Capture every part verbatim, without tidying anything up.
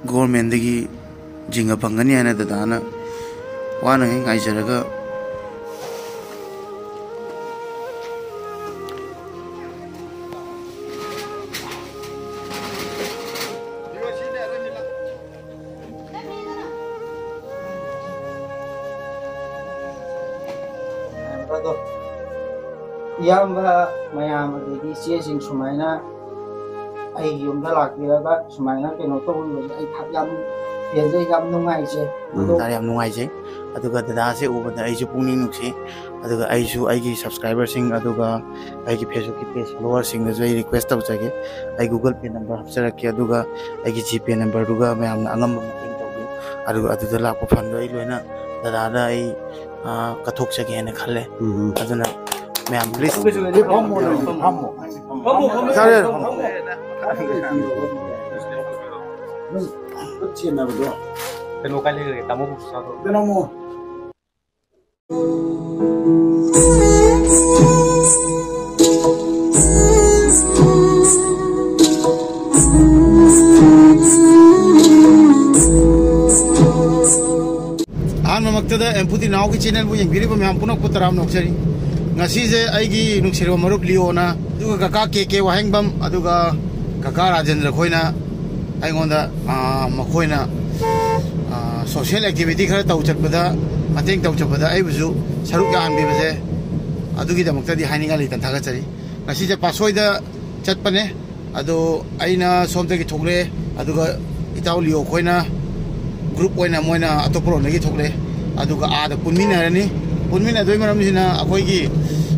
ꯒꯣꯔꯃꯦꯟꯗꯒꯤ ꯖꯤꯡꯒ ꯐꯪꯒꯅꯤ ꯍꯥꯏꯅ ꯗꯗꯥꯅ ꯋꯥꯅꯉꯩ ꯉꯥꯏꯖꯔꯒ ꯑꯗꯣ ꯏꯌꯥꯝꯕ ꯃꯌꯥꯝ ꯑꯗꯒꯤ ꯏꯆꯦꯁꯤꯡ ꯁꯨꯃꯥꯏꯅ ꯑꯩꯒꯤ ꯌꯨꯝꯗ ꯂꯥꯛꯄꯤꯔꯒ ꯁꯨꯃꯥꯏꯅ ꯀꯩꯅꯣ ꯇꯧꯕꯤꯕꯁꯦ ꯑꯩ ꯊꯥ-, ꯌꯥꯝ ꯄꯦꯟꯖꯩ, ꯌꯥꯝ ꯅꯨꯡꯉꯥꯏꯖꯩ꯫ ꯎꯝ꯫ ꯑꯗꯣ ꯗꯥ, ꯌꯥꯝ ꯅꯨꯡꯉꯥꯏꯖꯩ꯫ ꯑꯗꯨꯒ ꯗꯗꯥꯁꯦ ꯎꯕꯗ ꯑꯩꯁꯨ ꯄꯨꯛꯅꯤꯡ ꯅꯨꯡꯁꯤ꯫ ꯑꯗꯨꯒ ꯑꯩꯁꯨ ꯑꯩꯒꯤ subscriberꯁꯤꯡ, ꯑꯗꯨꯒ ꯑꯩꯒꯤ Facebookꯀꯤ page followerꯁꯤꯡꯗꯁꯨ ꯑꯩ request ꯇꯧꯖꯒꯦ꯫ ꯑꯩ Google Pay number ꯍꯥꯞꯆꯔꯛꯀꯦ, ꯑꯗꯨꯒ ꯑꯩꯒꯤ GPay numberꯗꯨꯒ ꯃꯌꯥꯝꯅ ꯑꯉꯝꯕ ꯃꯇꯦꯡ ꯇꯧꯕꯤꯌꯨ꯫ ꯑꯗꯨꯒ ꯑꯗꯨꯗ ꯂꯥꯛꯄ fundꯗꯣ ꯑꯩ ꯂꯣꯏꯅ ꯗꯗꯥꯗ ꯑꯩ, ꯑ, ꯀꯠꯊꯣꯛꯆꯒꯦꯅ ꯈꯜꯂꯦ꯫ ꯎꯝ꯫ ꯑꯗꯨꯅ ꯃꯌꯥꯝ please꯫ ꯐꯝꯃꯣ, ꯅꯪ ꯐꯝꯃꯣ꯫ ꯐꯝꯃꯣ, ꯐꯝꯃꯣ꯫ ꯌꯥꯔꯦ, ꯌꯥꯔꯦ, ꯐꯝꯃꯣ꯫ ꯅꯪ ꯈꯨꯠ ꯁꯦꯟꯅꯕꯗꯣ꯫ ꯀꯩꯅꯣ ꯀꯥꯏ ꯂꯩꯈ꯭ꯔꯒꯦ? ꯇꯥꯃꯣ ꯄꯩꯁꯥꯗꯣ꯫ ꯀꯩꯅꯣꯃꯣ꯫ ꯑꯍꯥꯟꯕꯃꯛꯇꯗ ꯑꯦꯝꯄꯨꯇꯤ ꯅꯥꯎꯒꯤ channelꯕꯨ ꯌꯦꯡꯕꯤꯔꯤꯕ ꯃꯌꯥꯝ ꯄꯨꯝꯅꯃꯛꯄꯨ ꯇꯔꯥꯝꯅ ꯑꯣꯛꯆꯔꯤ꯫ ꯉꯁꯤꯁꯦ ꯑꯩꯒꯤ ꯅꯨꯡꯁꯤꯔꯕ ꯃꯔꯨꯞ ꯂꯤꯑꯣꯅ, ꯑꯗꯨꯒ ꯀꯀꯥ ꯀꯦ ꯀꯦ ꯋꯥꯍꯦꯡꯕꯝ, ꯑꯗꯨꯒ ꯀꯀꯥ ꯔꯥꯖꯦꯟꯗ꯭ꯔ ꯈꯣꯏꯅ ꯑꯩꯉꯣꯟꯗ, ꯑꯥ, ꯃꯈꯣꯏꯅ, ꯑꯥ, social activity ꯈꯔ ꯇꯧ ꯆꯠꯄꯗ, ꯃꯇꯦꯡ ꯇꯧ ꯆꯠꯄꯗ ꯑꯩꯕꯨꯁꯨ ꯁꯔꯨꯛ ꯌꯥꯍꯟꯕꯤꯕꯁꯦ, ꯑꯗꯨꯒꯤꯗꯃꯛꯇꯗꯤ ꯍꯥꯏꯅꯤꯡꯉꯥꯏ ꯂꯩꯇꯅ ꯊꯥꯒꯠꯆꯔꯤ꯫ ꯉꯁꯤꯁꯦ ꯄꯥꯠꯁꯣꯏꯗ ꯆꯠꯄꯅꯦ꯫ ꯑꯗꯣ ꯑꯩꯅ ꯁꯣꯝꯗꯒꯤ ꯊꯣꯛꯂꯛꯑꯦ, ꯑꯗꯨꯒ ꯏꯇꯥꯎ ꯂꯤꯑꯣ ꯈꯣꯏꯅ group ꯑꯣꯏꯅ ꯃꯣꯏꯅ ꯑꯇꯣꯞꯄ ꯔꯣꯝꯗꯒꯤ ꯊꯣꯛꯂꯛꯑꯦ, ꯑꯗꯨꯒ ꯑꯥꯗ ꯄꯨꯟꯃꯤꯟꯅꯔꯅꯤ꯫ ꯄꯨꯟꯃꯤꯟꯅꯗꯣꯏ ꯃꯔꯝꯁꯤꯅ ꯑꯩꯈꯣꯏꯒꯤ,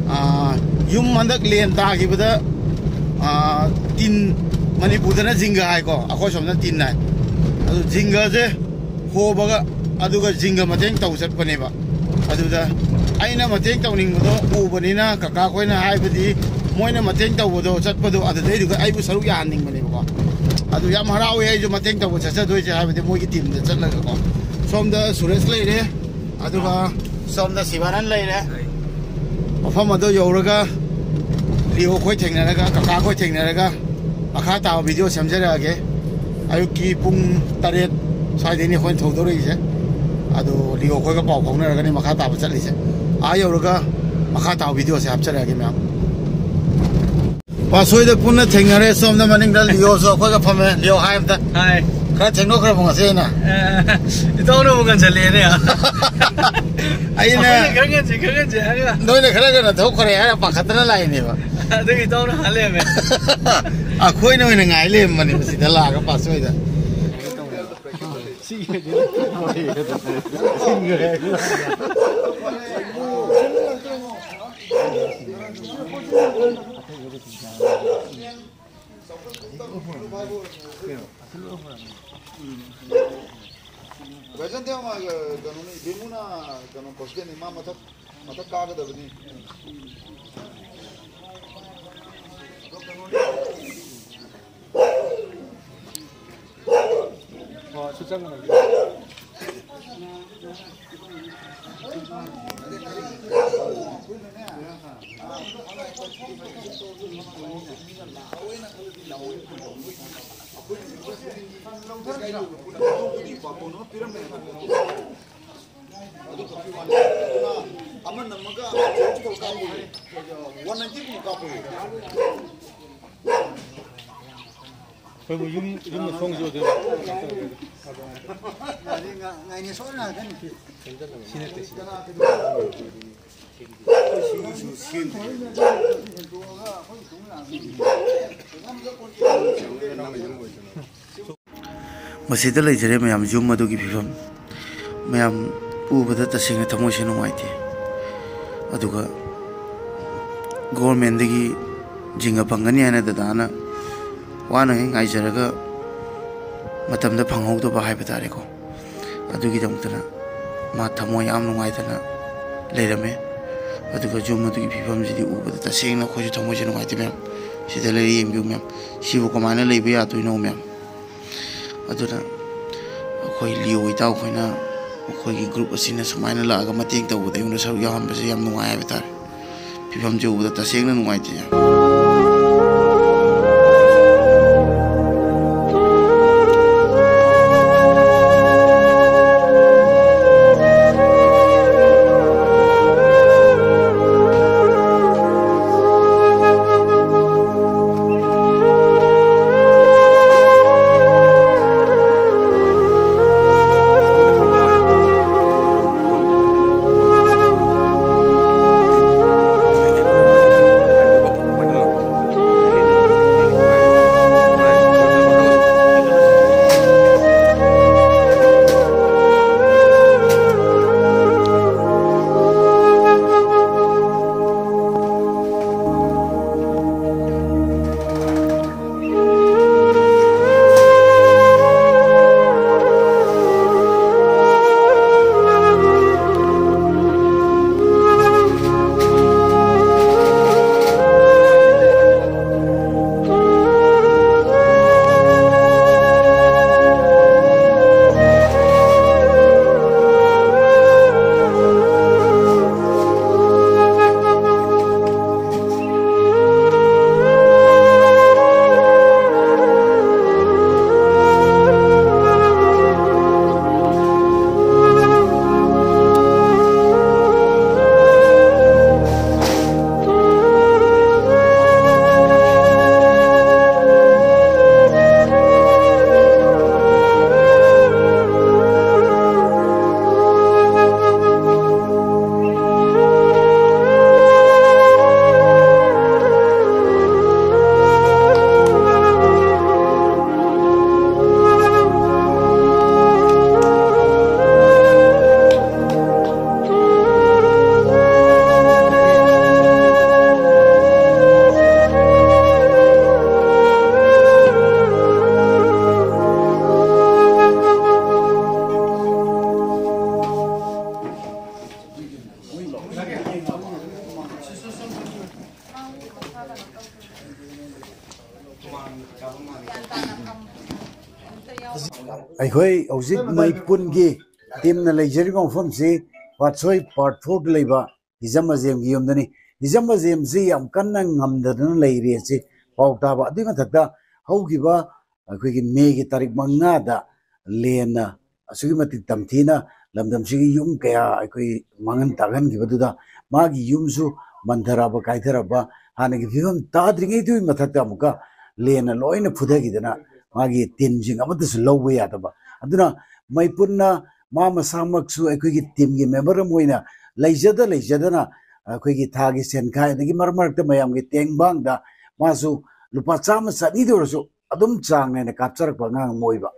ꯑꯥ, ꯌꯨꯝ ꯍꯟꯗꯛ ꯂꯦꯟ ꯇꯥꯈꯤꯕꯗ, ꯑꯥ, ꯇꯤꯟ, ꯃꯅꯤꯄꯨꯔꯗꯅ ꯖꯤꯡꯒ ꯍꯥꯏꯀꯣ, ꯑꯩꯈꯣꯏ ꯁꯣꯝꯗ ꯇꯤꯟ ꯍꯥꯏ꯫ ꯑꯗꯨ ꯖꯤꯡꯒꯁꯦ ꯍꯣꯕꯒ, ꯑꯗꯨꯒ ꯖꯤꯡꯒ ꯃꯇꯦꯡ ꯇꯧ ꯆꯠꯄꯅꯦꯕ꯫ ꯑꯗꯨꯗ ꯑꯩꯅ ꯃꯇꯦꯡ ꯇꯧꯅꯤꯡꯕꯗꯣ ꯎꯕꯅꯤꯅ, ꯀꯀꯥ ꯈꯣꯏꯅ ꯍꯥꯏꯕꯗꯤ ꯃꯣꯏꯅ ꯃꯇꯦꯡ ꯇꯧꯕꯗꯣ, ꯆꯠꯄꯗꯣ, ꯑꯗꯨꯗꯩꯗꯨꯒ ꯑꯩꯕꯨ ꯁꯔꯨꯛ ꯌꯥꯍꯟꯅꯤꯡꯕꯅꯦꯕꯀꯣ꯫ ꯑꯗꯨ ꯌꯥꯝ ꯍꯔꯥꯎꯋꯦ ꯑꯩꯁꯨ ꯃꯇꯦꯡ ꯇꯧꯕ ꯆꯠꯆꯗꯣꯏꯁꯦ, ꯍꯥꯏꯕꯗꯤ ꯃꯣꯏꯒꯤ teamꯗ ꯆꯠꯂꯒꯀꯣ꯫ ꯁꯣꯝꯗ ꯁꯨꯔꯦꯁ ꯂꯩꯔꯦ, ꯑꯗꯨꯒ ꯁꯣꯝꯗ ꯁꯤꯕꯥꯅꯟ ꯂꯩꯔꯦ꯫ ꯃꯐꯝ ꯑꯗꯨ ꯌꯧꯔꯒ ꯂꯤꯑꯣ ꯈꯣꯏ ꯊꯦꯡꯅꯔꯒ, ꯀꯀꯥ ꯈꯣꯏ ꯊꯦꯡꯅꯔꯒ ꯃꯈꯥ ꯇꯥꯕ video ꯁꯦꯝꯖꯔꯛꯑꯒꯦ꯫ ꯑꯌꯨꯛꯀꯤ ꯄꯨꯡ ꯇꯔꯦꯠ ꯁ꯭ꯋꯥꯏꯗꯩꯅꯤ ꯑꯩꯈꯣꯏꯅ ꯊꯧꯗꯣꯔꯛꯏꯁꯦ꯫ ꯑꯗꯣ ꯂꯤꯌꯣ ꯑꯩꯈꯣꯏꯒ ꯄꯥꯎ ꯐꯥꯎꯅꯔꯒꯅꯤ ꯃꯈꯥ ꯇꯥꯕ ꯆꯠꯂꯤꯁꯦ꯫ ꯑꯥ ꯌꯧꯔꯒ ꯃꯈꯥ ꯇꯥꯕ ꯚꯤꯗꯤꯑꯣꯁꯦ ꯍꯥꯞꯆꯔꯛꯑꯒꯦ ꯃꯌꯥꯝ꯫ ꯄꯥꯁꯣꯏꯗ ꯄꯨꯟꯅ ꯊꯦꯡꯅꯔꯦ꯫ ꯁꯣꯝꯗ ꯃꯅꯤꯡꯗ ꯂꯤꯌꯣꯁꯨ ꯑꯩꯈꯣꯏꯒ ꯐꯝꯃꯦ꯫ ꯂꯤꯌꯣ, ꯍꯥꯏ ꯑꯝꯇ꯫ ꯍꯥꯏ꯫ ꯈꯔ ꯊꯦꯡꯗꯣꯛꯈ꯭ꯔꯕꯣ ꯉꯁꯤ ꯑꯩꯅ? ꯑꯦ, ꯏꯇꯥꯎꯅꯕꯨ ꯉꯟꯁꯜꯂꯛꯑꯦꯅꯦ꯫ ꯑꯩꯅ ꯑꯩꯈꯣꯏꯅ ꯈꯔ ꯉꯟꯁꯤ, ꯈꯔ ꯉꯟꯁꯤ ꯍꯥꯏꯔꯒ꯫ ꯅꯣꯏꯅ ꯈꯔ ꯉꯟꯅ ꯊꯣꯛꯈ꯭ꯔꯦ ꯍꯥꯏꯔ ꯄꯥꯈꯠꯇꯅ ꯂꯥꯛꯏꯅꯦꯕ꯫ ꯑꯗꯨꯒꯤ ꯏꯇꯥꯎꯅ ꯍꯥ ꯂꯩꯔꯝꯃꯦ꯫ ꯑꯩꯈꯣꯏꯅ ꯑꯣꯏꯅ ꯉꯥꯏ ꯂꯩꯔꯝꯕꯅꯦꯕ ꯁꯤꯗ ꯂꯥꯛꯑꯒ ꯄꯥꯁꯣꯏꯗ꯫ ꯚꯥꯏꯖꯟ ꯇꯦ ꯃꯥ, ꯀꯩꯅꯣꯅꯤ, ꯕꯤꯃꯨꯅ, ꯀꯩꯅꯣ, ꯄ꯭ꯔꯁꯤꯗꯦꯟꯅꯤ, ꯃꯥ ꯃꯊꯛ, ꯃꯊꯛ ꯀꯥꯒꯗꯕꯅꯤ꯫ ꯑꯗꯨ ꯈꯛꯀꯤ ꯋꯥꯅꯤ꯫ ꯑꯃꯅ ꯑꯃꯒ ꯀꯥꯞꯄꯨ꯫ ꯋꯥꯟ ꯅꯥꯏꯟꯇꯤ ꯀꯨꯝꯕ ꯀꯥꯞꯄꯨ꯫ ꯑꯩꯈꯣꯏꯕꯨ ꯌꯨꯝ, ꯌꯨꯝ ꯃꯊꯣꯡꯁꯤ ꯑꯣꯏꯗꯣꯏꯔꯣ? ꯉꯥꯏꯅꯦ, ꯁꯣꯏ ꯉꯥꯛꯇꯅꯤ꯫ ꯁꯤ ꯅꯠꯇꯦ, ꯁꯤ ꯅꯠꯇꯦ꯫ ꯃꯁꯤꯗ ꯂꯩꯖꯔꯦ ꯃꯌꯥꯝ, ꯌꯨꯝ ꯑꯗꯨꯒꯤ ꯐꯤꯕꯝ꯫ ꯃꯌꯥꯝ ꯎꯕꯗ ꯇꯁꯦꯡꯅ ꯊꯃꯣꯏꯁꯦ ꯅꯨꯡꯉꯥꯏꯇꯦ꯫ ꯑꯗꯨꯒ ꯒꯣꯔꯃꯦꯟꯗꯒꯤ ꯖꯤꯡꯒ ꯐꯪꯒꯅꯤ ꯍꯥꯏꯅ ꯗꯗꯥꯅ ꯋꯥꯅꯉꯩ ꯉꯥꯏꯖꯔꯒ ꯃꯇꯝꯗ ꯐꯪꯍꯧꯗꯕ ꯍꯥꯏꯕ ꯇꯥꯔꯦꯀꯣ꯫ ꯑꯗꯨꯒꯤꯗꯃꯛꯇꯅ ꯃꯥ ꯊꯃꯣꯏ ꯌꯥꯝ ꯅꯨꯡꯉꯥꯏꯇꯅ ꯂꯩꯔꯝꯃꯦ꯫ ꯑꯗꯨꯒ ꯌꯨꯝ ꯑꯗꯨꯒꯤ ꯐꯤꯕꯝꯁꯤꯗꯤ ꯎꯕꯗ ꯇꯁꯦꯡꯅ ꯑꯩꯈꯣꯏꯁꯨ ꯊꯃꯣꯏꯁꯦ ꯅꯨꯡꯉꯥꯏꯇꯦ ꯃꯌꯥꯝ꯫ ꯁꯤꯗ ꯂꯩꯔꯤ, ꯌꯦꯡꯕꯤꯌꯨ ꯃꯌꯥꯝ, ꯁꯤꯕꯨ ꯀꯃꯥꯏꯅ ꯂꯩꯕ ꯌꯥꯗꯣꯏꯅꯣ ꯃꯌꯥꯝ꯫ ꯑꯗꯨꯅ ꯑꯩꯈꯣꯏ ꯂꯤꯑꯣ ꯏꯇꯥꯎꯈꯣꯏꯅ, ꯑꯩꯈꯣꯏꯒꯤ ꯒ꯭ꯔꯨꯞ ꯑꯁꯤꯅ ꯁꯨꯃꯥꯏꯅ ꯂꯥꯛꯑꯒ ꯃꯇꯦꯡ ꯇꯧꯕꯗ ꯑꯩꯉꯣꯟꯗ ꯁꯔꯨꯛ ꯌꯥꯎꯍꯟꯕꯁꯦ ꯌꯥꯝ ꯅꯨꯡꯉꯥꯏ ꯍꯥꯏꯕ ꯇꯥꯔꯦ꯫ ꯐꯤꯕꯝꯁꯦ ꯎꯕꯗ ꯇꯁꯦꯡꯅ ꯅꯨꯡꯉꯥꯏꯇꯦ ꯌꯥꯝ꯫ ꯑꯩꯈꯣꯏ ꯍꯧꯖꯤꯛ ꯃꯩꯄꯨꯟꯒꯤ ꯇꯤꯝꯅ ꯂꯩꯖꯔꯤꯕ ꯃꯐꯝꯁꯤ ꯄꯥꯠꯁꯣꯏ ꯄꯥꯔꯠ ꯐꯣꯔꯗ ꯂꯩꯕ ꯍꯤꯖꯝ ꯑꯖꯦꯝꯒꯤ ꯌꯨꯝꯗꯅꯤ꯫ ꯍꯤꯖꯝ ꯑꯖꯦꯝꯁꯤ ꯌꯥꯝ ꯀꯟꯅ ꯉꯝꯗꯗꯅ ꯂꯩꯔꯤ ꯑꯁꯤ ꯄꯥꯎ ꯇꯥꯕ꯫ ꯑꯗꯨꯒꯤ ꯃꯊꯛꯇ ꯍꯧꯈꯤꯕ ꯑꯩꯈꯣꯏꯒꯤ ꯃꯦꯒꯤ ꯇꯥꯔꯤꯛ ꯃꯉꯥꯗ ꯂꯦꯟꯅ ꯑꯁꯨꯛꯀꯤ ꯃꯇꯤꯛ ꯇꯝꯊꯤꯅ ꯂꯝꯗꯝꯁꯤꯒꯤ ꯌꯨꯝ ꯀꯌꯥ ꯑꯩꯈꯣꯏ ꯃꯥꯡꯍꯟ ꯇꯥꯛꯍꯟꯈꯤꯕꯗꯨꯗ ꯃꯥꯒꯤ ꯌꯨꯝꯁꯨ ꯃꯟꯊꯔꯛꯑꯕ, ꯀꯥꯏꯊꯔꯛꯄ, ꯍꯥꯟꯅꯒꯤ ꯐꯤꯕꯝ ꯇꯥꯗ꯭ꯔꯤꯉꯩꯗꯨꯒꯤ ꯃꯊꯛꯇ ꯑꯃꯨꯛꯀ ꯂꯦꯟꯅ ꯂꯣꯏꯅ ꯐꯨꯊꯈꯤꯗꯅ ꯃꯥꯒꯤ ꯇꯤꯟꯁꯤꯡ ꯑꯃꯠꯇꯁꯨ ꯂꯧꯕ ꯌꯥꯗꯕ꯫ ꯑꯗꯨꯅ ꯃꯩꯄꯨꯟꯅ ꯃꯥ ꯃꯁꯥꯃꯛꯁꯨ ꯑꯩꯈꯣꯏꯒꯤ ꯇꯤꯝꯒꯤ ꯃꯦꯝꯕꯔ ꯑꯃ ꯑꯣꯏꯅ ꯂꯩꯖꯗ ꯂꯩꯖꯗꯅ ꯑꯩꯈꯣꯏꯒꯤ ꯊꯥꯒꯤ ꯁꯦꯟꯈꯥꯏ, ꯑꯗꯒꯤ ꯃꯔꯛ ꯃꯔꯛꯇ ꯃꯌꯥꯝꯒꯤ ꯇꯦꯡꯕꯥꯡꯗ ꯃꯥꯁꯨ ꯂꯨꯄꯥ ꯆꯥꯝꯃ ꯆꯅꯤꯗ ꯑꯣꯏꯔꯁꯨ ꯑꯗꯨꯝ ꯆꯥꯡ ꯅꯥꯏꯅ ꯀꯥꯞꯆꯔꯛꯄ ꯑꯉꯥꯡ ꯑꯃ ꯑꯣꯏꯕ꯫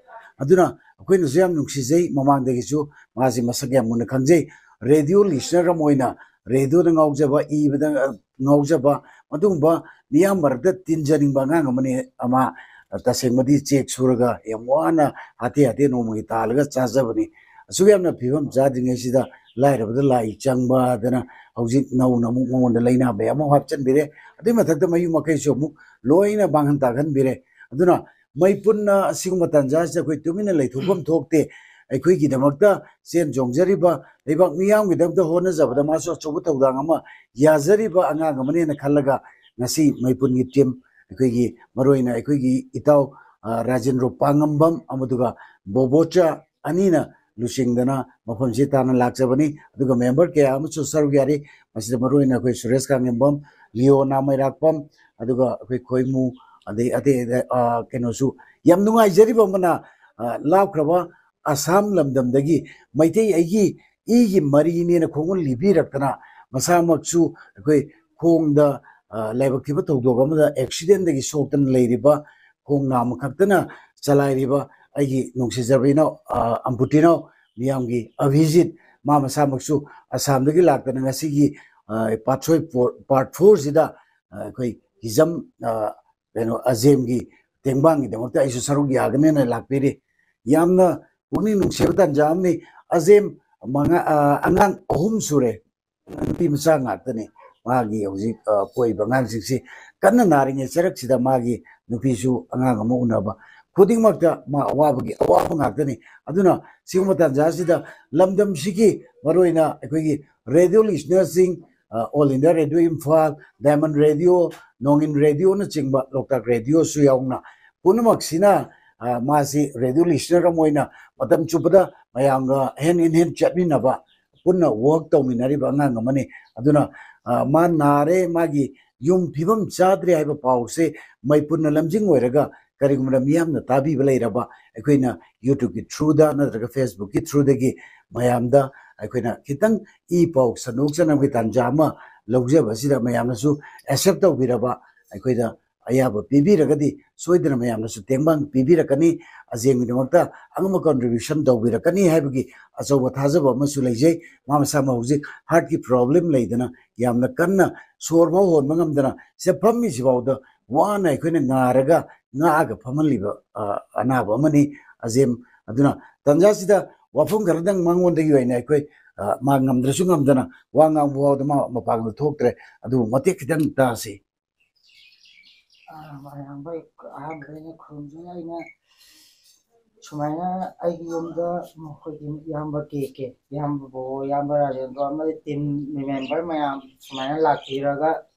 ꯑꯗꯨꯅ ꯑꯩꯈꯣꯏꯅꯁꯨ ꯌꯥꯝ ꯅꯨꯡꯁꯤꯖꯩ, ꯃꯃꯥꯡꯗꯒꯤꯁꯨ ꯃꯥꯁꯤ ꯃꯁꯛ ꯌꯥꯝ ꯃꯨꯟꯅ ꯈꯪꯖꯩ꯫ ꯔꯦꯗꯤꯑꯣ ꯂꯤꯁꯅꯔ ꯑꯃ ꯑꯣꯏꯅ ꯔꯦꯗꯤꯑꯣꯗ ꯉꯥꯎꯖꯕ, ꯏꯕꯗ ꯉꯥꯎꯖꯕ, ꯃꯗꯨꯒꯨꯝꯕ ꯃꯤꯌꯥꯝ ꯃꯔꯛꯇ ꯇꯤꯟꯖꯅꯤꯡꯕ ꯑꯉꯥꯡ ꯑꯃꯅꯤ꯫ ꯑꯃ ꯇꯁꯦꯡꯕꯗꯤ ꯆꯦꯛ ꯁꯨꯔꯒ ꯌꯥꯝ ꯋꯥꯅ ꯍꯥꯇꯦ ꯍꯥꯇꯦ ꯅꯣꯡꯃꯒꯤ ꯇꯥꯜꯂꯒ ꯆꯥꯖꯕꯅꯤ꯫ ꯑꯁꯨꯛ ꯌꯥꯝꯅ ꯐꯤꯕꯝ ꯆꯥꯗ꯭ꯔꯤꯉꯩꯁꯤꯗ ꯂꯥꯏꯔꯕꯗ ꯂꯥꯏ ꯆꯪꯕꯗꯅ ꯍꯧꯖꯤꯛ ꯅꯧꯅ ꯑꯃꯨꯛ ꯃꯉꯣꯟꯗ ꯂꯥꯏꯅꯥ ꯃꯌꯥꯝ ꯑꯃ ꯍꯥꯞꯆꯤꯟꯕꯤꯔꯦ꯫ ꯑꯗꯨꯏ ꯃꯊꯛꯇ ꯃꯌꯨꯝ ꯃꯀꯩꯁꯨ ꯑꯃꯨꯛ ꯂꯣꯏꯅ ꯃꯥꯡꯍꯟ ꯇꯥꯛꯍꯟꯕꯤꯔꯦ꯫ ꯑꯗꯨꯅ ꯃꯩꯄꯨꯟꯅ ꯑꯁꯤꯒꯨꯝꯕ ꯇꯥꯟꯖꯥꯁꯤꯗ ꯑꯩꯈꯣꯏ ꯇꯨꯃꯤꯟꯅ ꯂꯩꯊꯣꯛꯐꯝ ꯊꯣꯛꯇꯦ꯫ ꯑꯩꯈꯣꯏꯒꯤꯗꯃꯛꯇ ꯆꯦꯟ ꯆꯣꯡꯖꯔꯤꯕ ꯂꯩꯕꯥꯛ ꯃꯤꯌꯥꯝꯒꯤꯗꯃꯛꯇ ꯍꯣꯠꯅꯖꯕꯗ ꯃꯥꯁꯨ ꯑꯆꯧꯕ ꯊꯧꯗꯥꯡ ꯑꯃ ꯌꯥꯖꯔꯤꯕ ꯑꯉꯥꯡ ꯑꯃꯅꯦꯅ ꯈꯜꯂꯒ ꯉꯁꯤ ꯃꯩꯄꯨꯟꯒꯤ ꯇꯤꯝ, ꯑꯩꯈꯣꯏꯒꯤ ꯃꯔꯨꯑꯣꯏꯅ ꯑꯩꯈꯣꯏꯒꯤ ꯏꯇꯥꯎ, ꯑ, ꯔꯥꯖꯦꯟꯗ꯭ꯔꯣ ꯄꯥꯉꯝꯕꯝ ꯑꯃꯗꯨꯒ ꯕꯣꯕꯣꯆꯥ ꯑꯅꯤꯅ ꯂꯨꯆꯤꯡꯗꯅ ꯃꯐꯝꯁꯤ ꯇꯥꯟꯅ ꯂꯥꯛꯆꯕꯅꯤ꯫ ꯑꯗꯨꯒ ꯃꯦꯝꯕꯔ ꯀꯌꯥ ꯑꯃꯁꯨ ꯁꯔꯨꯛ ꯌꯥꯔꯤ꯫ ꯃꯁꯤꯗ ꯃꯔꯨꯑꯣꯏꯅ ꯑꯩꯈꯣꯏ ꯁꯨꯔꯦꯁ ꯀꯥꯉꯦꯝꯕꯝ, ꯂꯤꯌꯣꯅꯥ ꯃꯩꯔꯥꯛꯄꯝ, ꯑꯗꯨꯒ ꯑꯩꯈꯣꯏ ꯈꯣꯏꯃꯨ, ꯑꯗꯩ ꯑꯇꯩ ꯑꯇꯩ, ꯑ, ꯀꯩꯅꯣꯁꯨ ꯌꯥꯝ ꯅꯨꯡꯉꯥꯏꯖꯔꯤꯕ ꯑꯃꯅ, ꯑ, ꯂꯥꯞꯈ꯭ꯔꯕ ꯑꯁꯥꯝ ꯂꯝꯗꯝꯗꯒꯤ ꯃꯩꯇꯩ ꯑꯩꯒꯤ ꯏꯒꯤ ꯃꯔꯤꯅꯦꯅ ꯈꯣꯡꯒꯨꯜ ꯂꯤꯕꯤꯔꯛꯇꯅ ꯃꯁꯥꯃꯛꯁꯨ ꯑꯩꯈꯣꯏ ꯈꯣꯡꯗ, ꯑ, ꯂꯥꯏꯕꯛ ꯊꯤꯕ ꯊꯧꯗꯣꯛ ꯑꯃꯗ ꯑꯦꯛꯁꯤꯗꯦꯟꯗꯒꯤ ꯁꯣꯛꯇꯅ ꯂꯩꯔꯤꯕ, ꯈꯣꯡ ꯅꯥꯝꯃ ꯈꯛꯇꯅ ꯆꯂꯥꯏꯔꯤꯕ ꯑꯩꯒꯤ ꯅꯨꯡꯁꯤꯖꯕ ꯏꯅꯥꯎ, ꯑ, ꯑꯝꯕꯨꯇꯤꯅꯥꯎ ꯃꯤꯌꯥꯝꯒꯤ ꯑꯚꯤꯖꯤꯠ, ꯃꯥ ꯃꯁꯥꯃꯛꯁꯨ ꯑꯁꯥꯝꯗꯒꯤ ꯂꯥꯛꯇꯅ ꯉꯁꯤꯒꯤ, ꯑ, ꯄꯥꯔꯠ ꯊ꯭ꯔꯤ ꯄꯣ-, ꯄꯥꯔꯠ ꯐꯣꯔꯁꯤꯗ, ꯑ, ꯑꯩꯈꯣꯏ ꯍꯤꯖꯝ, ꯑ, ꯀꯩꯅꯣ, ꯑꯖꯦꯝꯒꯤ ꯇꯦꯡꯕꯥꯡꯒꯤꯗꯃꯛꯇ ꯑꯩꯁꯨ ꯁꯔꯨꯛ ꯌꯥꯒꯅꯦꯅ ꯂꯥꯛꯄꯤꯔꯤ꯫ ꯌꯥꯝꯅ ꯄꯨꯛꯅꯤꯡ ꯅꯨꯡꯁꯤꯕ ꯇꯥꯟꯖꯥ ꯑꯃꯅꯤ꯫ ꯑꯖꯦꯝ ꯃꯉꯥ-, ꯑ, ꯑꯉꯥꯡ ꯑꯍꯨꯝ ꯁꯨꯔꯦ, ꯅꯨꯄꯤ ꯃꯆꯥ ꯉꯥꯛꯇꯅꯤ꯫ ꯃꯥꯒꯤ ꯍꯧꯖꯤꯛ, ꯑ, ꯄꯣꯛꯏꯕ ꯑꯉꯥꯡꯁꯤꯡꯁꯤ ꯀꯟꯅ ꯅꯥꯔꯤꯉꯩ ꯆꯔꯛꯁꯤꯗ ꯃꯥꯒꯤ ꯅꯨꯄꯤꯁꯨ ꯑꯉꯥꯡ ꯑꯃ ꯎꯅꯕ, ꯈꯨꯗꯤꯡꯃꯛꯇ ꯃꯥ ꯑꯋꯥꯕꯒꯤ ꯑꯋꯥꯕ ꯉꯥꯛꯇꯅꯤ꯫ ꯑꯗꯨꯅ ꯁꯤꯒꯨꯝꯕ ꯇꯥꯟꯖꯥꯁꯤꯗ ꯂꯝꯗꯝꯁꯤꯒꯤ ꯃꯔꯨꯑꯣꯏꯅ ꯑꯩꯈꯣꯏꯒꯤ ꯔꯦꯗꯤꯑꯣ ꯂꯤꯁꯅꯔꯁꯤꯡ, all India radio Imphal, diamond radio, ꯅꯣꯡꯏꯟ ꯔꯦꯗꯤꯑꯣꯅꯆꯤꯡꯕ, ꯂꯣꯛꯇꯥꯛ ꯔꯦꯗꯤꯑꯣꯁꯨ ꯌꯥꯎꯅ ꯄꯨꯝꯅꯃꯛꯁꯤꯅ, ꯑ, ꯃꯥꯁꯤ ꯔꯦꯗꯤꯑꯣ ꯂꯤꯁꯅꯔ ꯑꯃ ꯑꯣꯏꯅ ꯃꯇꯝ ꯆꯨꯞꯄꯗ ꯃꯌꯥꯝꯒ ꯍꯦꯟ ꯏꯟ ꯍꯦꯟ ꯆꯠꯃꯤꯟꯅꯕ, ꯄꯨꯟꯅ ꯋꯥꯔꯛ ꯇꯧꯃꯤꯟꯅꯔꯤꯕ ꯑꯉꯥꯡ ꯑꯃꯅꯤ꯫ ꯑꯗꯨꯅ, ꯑ, ꯃꯥ ꯅꯥꯔꯦ, ꯃꯥꯒꯤ ꯌꯨꯝ ꯐꯤꯕꯝ ꯆꯥꯗ꯭ꯔꯦ ꯍꯥꯏꯕ ꯄꯥꯎꯁꯦ ꯃꯩ ꯄꯨꯟꯅ ꯂꯝꯖꯤꯡ ꯑꯣꯏꯔꯒ ꯀꯔꯤꯒꯨꯝꯕꯗ ꯃꯤꯌꯥꯝꯅ ꯇꯥꯕꯤꯕ ꯂꯩꯔꯕ, ꯑꯩꯈꯣꯏꯅ YouTubeꯀꯤ throughꯗ ꯅꯠꯇ꯭ꯔꯒ Facebookꯀꯤ throughꯗꯒꯤ ꯃꯌꯥꯝꯗ ꯑꯩꯈꯣꯏꯅ ꯈꯤꯇꯪ ꯏ ꯄꯥꯎ ꯁꯟꯗꯣꯛꯆꯅꯕꯒꯤ ꯇꯥꯟꯖꯥ ꯑꯃ ꯂꯧꯖꯕ ꯑꯁꯤꯗ ꯃꯌꯥꯝꯅꯁꯨ ꯑꯦꯛꯁꯦꯞ ꯇꯧꯕꯤꯔꯕ, ꯑꯩꯈꯣꯏꯗ ꯑꯌꯥꯕ ꯄꯤꯕꯤꯔꯒꯗꯤ ꯁꯣꯏꯗꯅ ꯃꯌꯥꯝꯅꯁꯨ ꯇꯦꯡꯕꯥꯡ ꯄꯤꯕꯤꯔꯛꯀꯅꯤ, ꯑꯖꯦꯡꯒꯤꯗꯃꯛꯇ ꯑꯉꯝꯕ ꯀꯟꯇ꯭ꯔꯤꯕ꯭ꯌꯨꯁꯟ ꯇꯧꯕꯤꯔꯛꯀꯅꯤ ꯍꯥꯏꯕꯒꯤ ꯑꯆꯧꯕ ꯊꯥꯖꯕ ꯑꯃꯁꯨ ꯂꯩꯖꯩ꯫ ꯃꯥ ꯃꯁꯥꯃꯛ ꯍꯧꯖꯤꯛ ꯍꯥꯔꯠꯀꯤ ꯄ꯭ꯔꯣꯕ꯭ꯂꯦꯝ ꯂꯩꯗꯅ ꯌꯥꯝꯅ ꯀꯟꯅ ꯁꯣꯔ ꯐꯥꯎ ꯍꯣꯟꯕ ꯉꯝꯗꯅ ꯁꯤꯗ ꯐꯝꯃꯤꯁꯤꯐꯥꯎꯗ ꯋꯥꯅ ꯑꯩꯈꯣꯏꯅ ꯉꯥꯔꯒ ꯉꯥꯛꯑꯒ ꯐꯝꯍꯜꯂꯤꯕ, ꯑ, ꯑꯅꯥꯕ ꯑꯃꯅꯤ ꯑꯖꯦꯝ꯫ ꯑꯗꯨꯅ ꯇꯟꯖꯥꯁꯤꯗ ꯋꯥꯐꯝ ꯈꯔꯗꯪ ꯃꯉꯣꯟꯗꯒꯤ ꯑꯣꯏꯅ ꯑꯩꯈꯣꯏ, ꯑ, ꯃꯥ ꯉꯝꯗ꯭ꯔꯁꯨ ꯉꯝꯗꯅ ꯋꯥ ꯉꯥꯡꯕ ꯐꯥꯎꯗ ꯃꯥ ꯃꯄꯥꯡꯒꯜ ꯊꯣꯛꯇ꯭ꯔꯦ꯫ ꯑꯗꯨꯕꯨ ꯃꯇꯦꯛ ꯈꯤꯇꯪ ꯇꯥꯁꯤ꯫ ꯑ, ꯃꯌꯥꯝꯕ ꯑꯍꯥꯟꯕꯗ ꯑꯩꯅ ꯈꯨꯔꯨꯝꯖꯔꯤ꯫ ꯑꯩꯅ ꯁꯨꯃꯥꯏꯅ ꯑꯩꯒꯤ ꯌꯨꯝꯗ ꯃꯈꯣꯏꯒꯤ ꯏꯌꯥꯝꯕ ꯀꯦ ꯀꯦ, ꯏꯌꯥꯝꯕ ꯕꯣꯕꯣ, ꯏꯌꯥꯝꯕ ꯔꯥꯖꯦꯟꯗ꯭ꯔꯣ ꯑꯃꯗꯤ ꯇꯤꯝ ꯃꯦꯝꯕꯔ ꯃꯌꯥꯝ ꯁꯨꯃꯥꯏꯅ ꯂꯥꯛꯄꯤꯔꯒ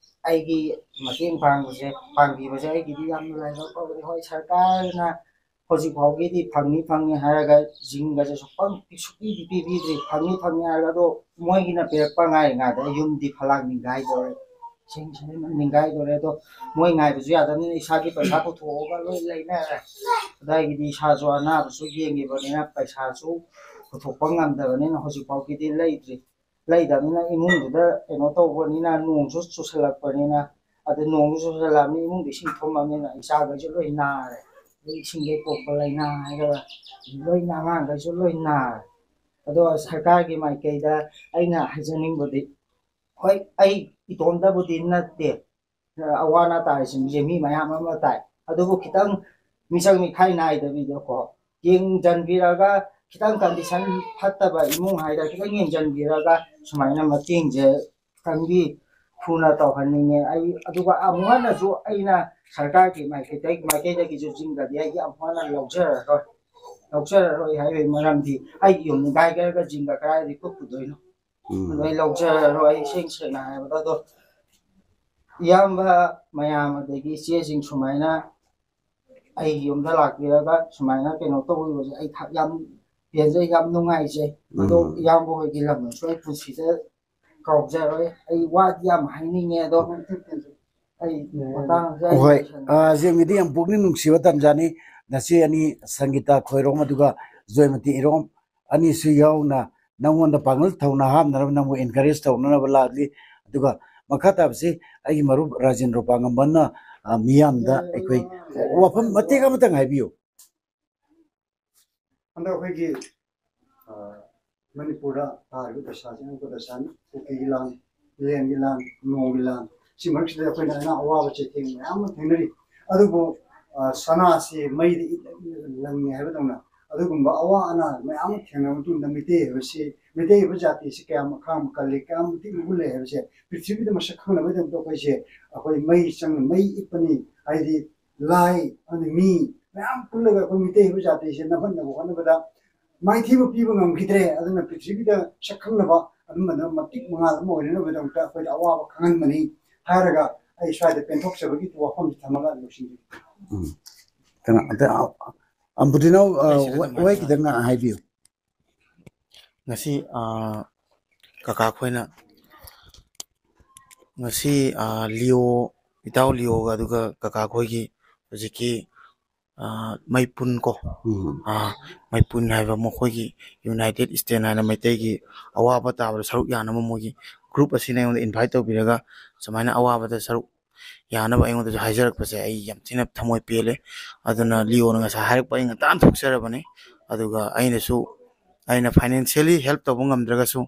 ꯑꯩꯒꯤ ꯃꯇꯦꯡ ꯄꯥꯡꯕꯁꯦ, ꯄꯥꯡꯕꯤꯕꯁꯦ ꯑꯩꯒꯤꯗꯤ ꯌꯥꯝꯅ ꯂꯥꯏꯕꯛ ꯐꯥꯎꯏ꯫ ꯍꯣꯏ, ꯁꯔꯀꯥꯔꯅ ꯍꯧꯖꯤꯛ ꯐꯥꯎꯒꯤꯗꯤ ꯐꯪꯅꯤ ꯐꯪꯅꯤ ꯍꯥꯏꯔꯒ ꯖꯤꯡꯒꯁꯦ ꯁꯨꯛꯐꯪ ꯁꯨꯛꯄꯤꯗꯤ ꯄꯤꯕꯤꯗ꯭ꯔꯤ꯫ ꯐꯪꯅꯤ ꯐꯪꯅꯤ ꯍꯥꯏꯔꯒ ꯑꯗꯣ ꯃꯣꯏꯒꯤꯅ ꯄꯤꯔꯛꯄ ꯉꯥꯏꯔꯤꯉꯩꯗ ꯌꯨꯝꯗꯤ ꯐꯂꯥꯡ ꯅꯤꯡꯒꯥꯏꯗꯧꯔꯦ, ꯁꯦꯡ ꯁꯦꯡꯅ ꯅꯤꯡꯒꯥꯏꯗꯧꯔꯦ꯫ ꯑꯗꯣ ꯃꯣꯏ ꯉꯥꯏꯕꯁꯨ ꯌꯥꯗꯕꯅꯤꯅ ꯏꯁꯥꯒꯤ ꯄꯩꯁꯥ ꯄꯨꯊꯣꯛꯑꯒ ꯂꯣꯏ ꯂꯩꯅꯔꯦ꯫ ꯑꯗꯥꯏꯒꯤꯗꯤ ꯏꯁꯥꯁꯨ ꯑꯅꯥꯕꯁꯨ ꯌꯦꯡꯉꯤꯕꯅꯤꯅ ꯄꯩꯁꯥꯁꯨ ꯄꯨꯊꯣꯛꯄ ꯉꯝꯗꯕꯅꯤꯅ ꯍꯧꯖꯤꯛ ꯐꯥꯎꯒꯤꯗꯤ ꯂꯩꯇ꯭ꯔꯤ꯫ ꯂꯩꯇꯕꯅꯤꯅ ꯏꯃꯨꯡꯗꯨꯗ ꯀꯩꯅꯣ ꯇꯧꯕꯅꯤꯅ, ꯅꯣꯡꯁꯨ ꯆꯨꯁꯜꯂꯛꯄꯅꯤꯅ, ꯑꯗꯨ ꯅꯣꯡꯁꯨ ꯆꯨꯁꯜꯂꯛꯑꯕꯅꯤꯅ ꯏꯃꯨꯡꯗ ꯏꯁꯤꯡ ꯊꯨꯝꯃꯕꯅꯤꯅ ꯏꯆꯥꯈꯩꯁꯨ ꯂꯣꯏ ꯅꯥꯔꯦ꯫ ꯑꯗꯩ ꯏꯁꯤꯡꯗꯒꯤ ꯄꯣꯛꯄ ꯂꯥꯏꯅꯥ ꯍꯥꯏꯔꯒ ꯂꯣꯏꯅ ꯑꯉꯥꯡꯈꯩꯁꯨ ꯂꯣꯏ ꯅꯥꯔꯦ꯫ ꯑꯗꯣ ꯁꯔꯀꯥꯔꯒꯤ ꯃꯥꯏꯀꯩꯗ ꯑꯩꯅ ꯍꯥꯏꯖꯅꯤꯡꯕꯗꯤ, ꯍꯣꯏ, ꯑꯩ ꯏꯇꯣꯝꯇꯕꯨꯗꯤ ꯅꯠꯇꯦ, ꯑꯋꯥ ꯑꯅꯥ ꯇꯥꯔꯤꯁꯤꯡꯁꯦ ꯃꯤ ꯃꯌꯥꯝ ꯑꯃ ꯇꯥꯏ꯫ ꯑꯗꯨꯕꯨ ꯈꯤꯇꯪ ꯃꯤꯆꯪ ꯃꯤꯈꯥꯏ ꯅꯥꯏꯗꯕꯤꯗꯀꯣ, ꯌꯦꯡꯁꯤꯟꯕꯤꯔꯒ, ꯈꯤꯇꯪ ꯀꯟꯗꯤꯁꯟ ꯐꯠꯇꯕ ꯏꯃꯨꯡ ꯍꯥꯏꯗ ꯈꯤꯇꯪ ꯌꯦꯡꯁꯤꯟꯕꯤꯔꯒ ꯁꯨꯃꯥꯏꯅ ꯃꯇꯦꯡꯁꯦ ꯈꯤꯇꯪꯗꯤ ꯊꯨꯅ ꯇꯧꯍꯟꯅꯤꯡꯉꯦ꯫ ꯑꯩ ꯑꯗꯨꯒ ꯑꯃꯨꯛ ꯍꯟꯅꯁꯨ ꯑꯩꯅ ꯁꯔꯀꯥꯔꯒꯤ ꯃꯥꯏꯀꯩꯗꯒꯤ ꯃꯥꯏꯀꯩꯗꯒꯤꯁꯨ ꯖꯤꯡꯒꯗꯤ ꯑꯩ ꯌꯥꯝ ꯋꯥꯅ ꯂꯧꯖꯔꯔꯣꯏ꯫ ꯂꯧꯖꯔꯔꯣꯏ ꯍꯥꯏꯕꯒꯤ ꯃꯔꯝꯗꯤ ꯑꯩꯒꯤ ꯌꯨꯝꯗ ꯒꯥꯏꯒꯔꯒ ꯖꯤꯡꯒ ꯀꯗꯥꯏꯗꯒꯤ ꯀꯨꯞꯄꯨꯗꯣꯏꯅꯣ? ꯑꯗꯣ ꯑꯩ ꯂꯧꯖꯔꯔꯣꯏ, ꯑꯩ ꯏꯁꯦꯡ ꯁꯦꯡꯅ ꯍꯥꯏꯔꯕꯗ꯫ ꯑꯗꯣ ꯏꯌꯥꯝꯕ ꯃꯌꯥꯝ ꯑꯗꯒꯤ ꯏꯆꯦꯁꯤꯡ ꯁꯨꯃꯥꯏꯅ ꯑꯩꯒꯤ ꯌꯨꯝꯗ ꯂꯥꯛꯄꯤꯔꯒ ꯁꯨꯃꯥꯏꯅ ꯀꯩꯅꯣ ꯇꯧꯕꯤꯕꯁꯦ ꯑꯩ ꯊ- ꯌꯥꯝ ꯄꯦꯟꯖꯩ, ꯌꯥꯝ ꯅꯨꯡꯉꯥꯏꯖꯩ꯫ ꯑꯗꯣ ꯎꯝ꯫ ꯏꯌꯥꯝꯕ ꯍꯣꯏꯒꯤ ꯂꯝꯗꯁꯨ ꯑꯩ ꯄꯨꯟꯁꯤꯗ ꯀꯥꯎꯖꯔꯣꯏ꯫ ꯑꯩ ꯋꯥꯗꯤ ꯌꯥꯝ ꯍꯥꯏꯅꯤꯡꯉꯦ, ꯑꯗꯣ ꯑꯩ ꯃꯇꯥꯡꯁꯦ ꯑꯩ ꯍꯣꯏ꯫ ꯂꯣꯏꯁꯟꯒꯦ꯫ ꯑ, ꯖꯦꯡꯒꯤꯗꯤ ꯌꯥꯝ ꯄꯨꯛꯅꯤꯡ ꯅꯨꯡꯁꯤꯕ ꯇꯟꯖꯥꯅꯤ꯫ ꯅꯆꯦ ꯑꯅꯤ ꯁꯪꯒꯤꯇꯥ ꯈꯣꯏꯔꯣꯝ ꯑꯗꯨꯒ ꯖꯣꯏꯃꯇꯤ ꯏꯔꯣꯝ ꯑꯅꯤꯁꯨ ꯌꯥꯎꯅ ꯅꯪꯉꯣꯟꯗ ꯄꯥꯡꯒꯜ ꯊꯧꯅꯥ ꯍꯥꯞꯅꯅꯕ, ꯅꯪꯕꯨ encourage ꯇꯧꯅꯅꯕ ꯂꯥꯛꯂꯤ꯫ ꯑꯗꯨꯒ ꯃꯈꯥ ꯇꯥꯕꯁꯤ ꯑꯩꯒꯤ ꯃꯔꯨꯞ ꯔꯥꯖꯦꯟꯗ꯭ꯔꯣ ꯄꯥꯉꯝꯕꯅ, ꯑ, ꯃꯤꯌꯥꯝꯗ ꯑꯩꯈꯣꯏ ꯋꯥꯐꯝ ꯃꯇꯦꯛ ꯑꯃꯇꯪ ꯍꯥꯏꯕꯤꯌꯨ꯫ ꯍꯟꯗꯛ ꯑꯩꯈꯣꯏꯒꯤ, ꯑ, ꯃꯅꯤꯄꯨꯔꯗ ꯇꯥꯔꯤꯕ ꯗꯁꯥꯁꯤ ꯑꯉꯛꯄ ꯗꯁꯥꯅꯤ꯫ ꯀꯨꯀꯤꯒꯤ ꯂꯥꯟ, ꯂꯦꯟꯒꯤ ꯂꯥꯟ, ꯅꯣꯡꯒꯤ ꯂꯥꯟ, ꯁꯤ ꯃꯔꯛꯁꯤꯗ ꯑꯩꯈꯣꯏꯅ ꯑꯅꯥ ꯑꯋꯥꯕ ꯆꯩꯊꯦꯡ ꯃꯌꯥꯝ ꯑꯃ ꯊꯦꯡꯅꯔꯤ꯫ ꯑꯗꯨꯕꯨ, ꯑ, ꯁꯅꯥꯁꯤ ꯃꯩꯗ ꯏꯠ ꯂꯪꯉꯤ ꯍꯥꯏꯕꯗꯧꯅ, ꯑꯗꯨꯒꯨꯝꯕ ꯑꯋꯥ ꯑꯅꯥ ꯃꯌꯥꯝ ꯑꯃ ꯊꯦꯡꯅꯕ ꯃꯇꯨꯡꯗ ꯃꯤꯇꯩ ꯍꯥꯏꯕꯁꯤ, ꯃꯤꯇꯩ ꯍꯥꯏꯕ ꯖꯥꯇꯤꯁꯤ ꯀꯌꯥꯝ ꯑꯈꯥꯡꯕ ꯀꯜꯂꯤ, ꯀꯌꯥꯝ ꯃꯇꯤꯛ ꯃꯒꯨꯟ ꯂꯩ ꯍꯥꯏꯕꯁꯦ ꯄ꯭ꯔꯤꯊꯤꯕꯤꯗ ꯃꯁꯛ ꯈꯪꯅꯕꯒꯤꯗꯃꯛꯇ ꯑꯩꯈꯣꯏꯁꯦ, ꯑꯩꯈꯣꯏ ꯃꯩ ꯆꯪꯅ ꯃꯩ ꯏꯠꯄꯅꯤ꯫ ꯍꯥꯏꯗꯤ ꯂꯥꯏ ꯑꯃꯗꯤ ꯃꯤ ꯃꯌꯥꯝ ꯄꯨꯜꯂꯒ ꯑꯩꯈꯣꯏ ꯃꯤꯇꯩ ꯍꯥꯏꯕ ꯖꯥꯇꯤꯁꯦ ꯅꯝꯍꯟꯅꯕ ꯍꯣꯠꯅꯕꯗ ꯃꯥꯏꯊꯤꯕ ꯄꯤꯕ ꯉꯝꯈꯤꯗ꯭ꯔꯦ꯫ ꯑꯗꯨꯅ ꯄ꯭ꯔꯤꯊꯤꯕꯤꯗ ꯁꯛꯈꯪꯅꯕ ꯑꯗꯨꯝꯕꯅ ꯃꯇꯤꯛ ꯃꯉꯥꯜ ꯑꯃ ꯑꯣꯏꯅꯅꯕꯒꯤꯗꯃꯛꯇ ꯑꯩꯈꯣꯏꯗ ꯑꯋꯥꯕ ꯈꯪꯍꯟꯕꯅꯤ ꯍꯥꯏꯔꯒ ꯑꯩ ꯁ꯭ꯋꯥꯏꯗ ꯄꯦꯟꯊꯣꯛꯆꯕꯒꯤ ꯋꯥꯐꯝꯁꯤ ꯊꯝꯃꯒ ꯂꯣꯏꯁꯤꯟꯖꯒꯦ꯫ ꯎꯝ꯫ ꯀꯩꯅꯣ, ꯑꯝꯇ, ꯑ, ꯑꯝꯕꯨꯗꯤꯅꯥꯎ, ꯑ, ꯑꯩ ꯁꯤꯗ ꯋꯥ-, ꯑꯗꯨꯃꯥꯏꯅ ꯋꯥꯍꯩ ꯈꯤꯇꯪ ꯍꯥꯏꯕꯤꯌꯨ꯫ ꯉꯁꯤ, ꯑ, ꯀꯀꯥ ꯈꯣꯏꯅ, ꯉꯁꯤ, ꯑ, ꯂꯤꯑꯣ, ꯏꯇꯥꯎ ꯂꯤꯑꯣꯒ ꯑꯗꯨꯒ ꯀꯀꯥ ꯈꯣꯏꯒꯤ ꯍꯧꯖꯤꯛꯀꯤ, ꯑ, ꯃꯩꯄꯨꯟ ꯀꯣ, ꯎꯝ꯫ ꯑ, ꯃꯩꯄꯨꯟ ꯍꯥꯏꯕ ꯃꯈꯣꯏꯒꯤ United Stand ꯍꯥꯏꯅ ꯃꯩꯇꯩꯒꯤ ꯑꯋꯥꯕ ꯇꯥꯕꯗ ꯁꯔꯨꯛ ꯌꯥꯅꯕ ꯃꯣꯏꯒꯤ group ꯑꯁꯤꯅ ꯑꯩꯉꯣꯟꯗ invite ꯇꯧꯕꯤꯔꯒ ꯁꯨꯃꯥꯏꯅ ꯑꯋꯥꯕꯗ ꯁꯔꯨꯛ ꯌꯥꯅꯕ ꯑꯩꯉꯣꯟꯗꯁꯨ ꯍꯥꯏꯖꯔꯛꯄꯁꯦ ꯑꯩ ꯌꯥꯝ ꯊꯤꯅ ꯊꯃꯣꯏ ꯄꯦꯜꯂꯦ꯫ ꯑꯗꯨꯅ ꯂꯤꯑꯣꯅ ꯉꯁꯥꯏ ꯍꯥꯏꯔꯛꯄ ꯑꯩ ꯉꯟꯇꯥꯅ ꯊꯣꯛꯆꯔꯕꯅꯤ꯫ ꯑꯗꯨꯒ ꯑꯩꯅꯁꯨ, ꯑꯩꯅ financially help ꯇꯧꯕ ꯉꯝꯗ꯭ꯔꯒꯁꯨ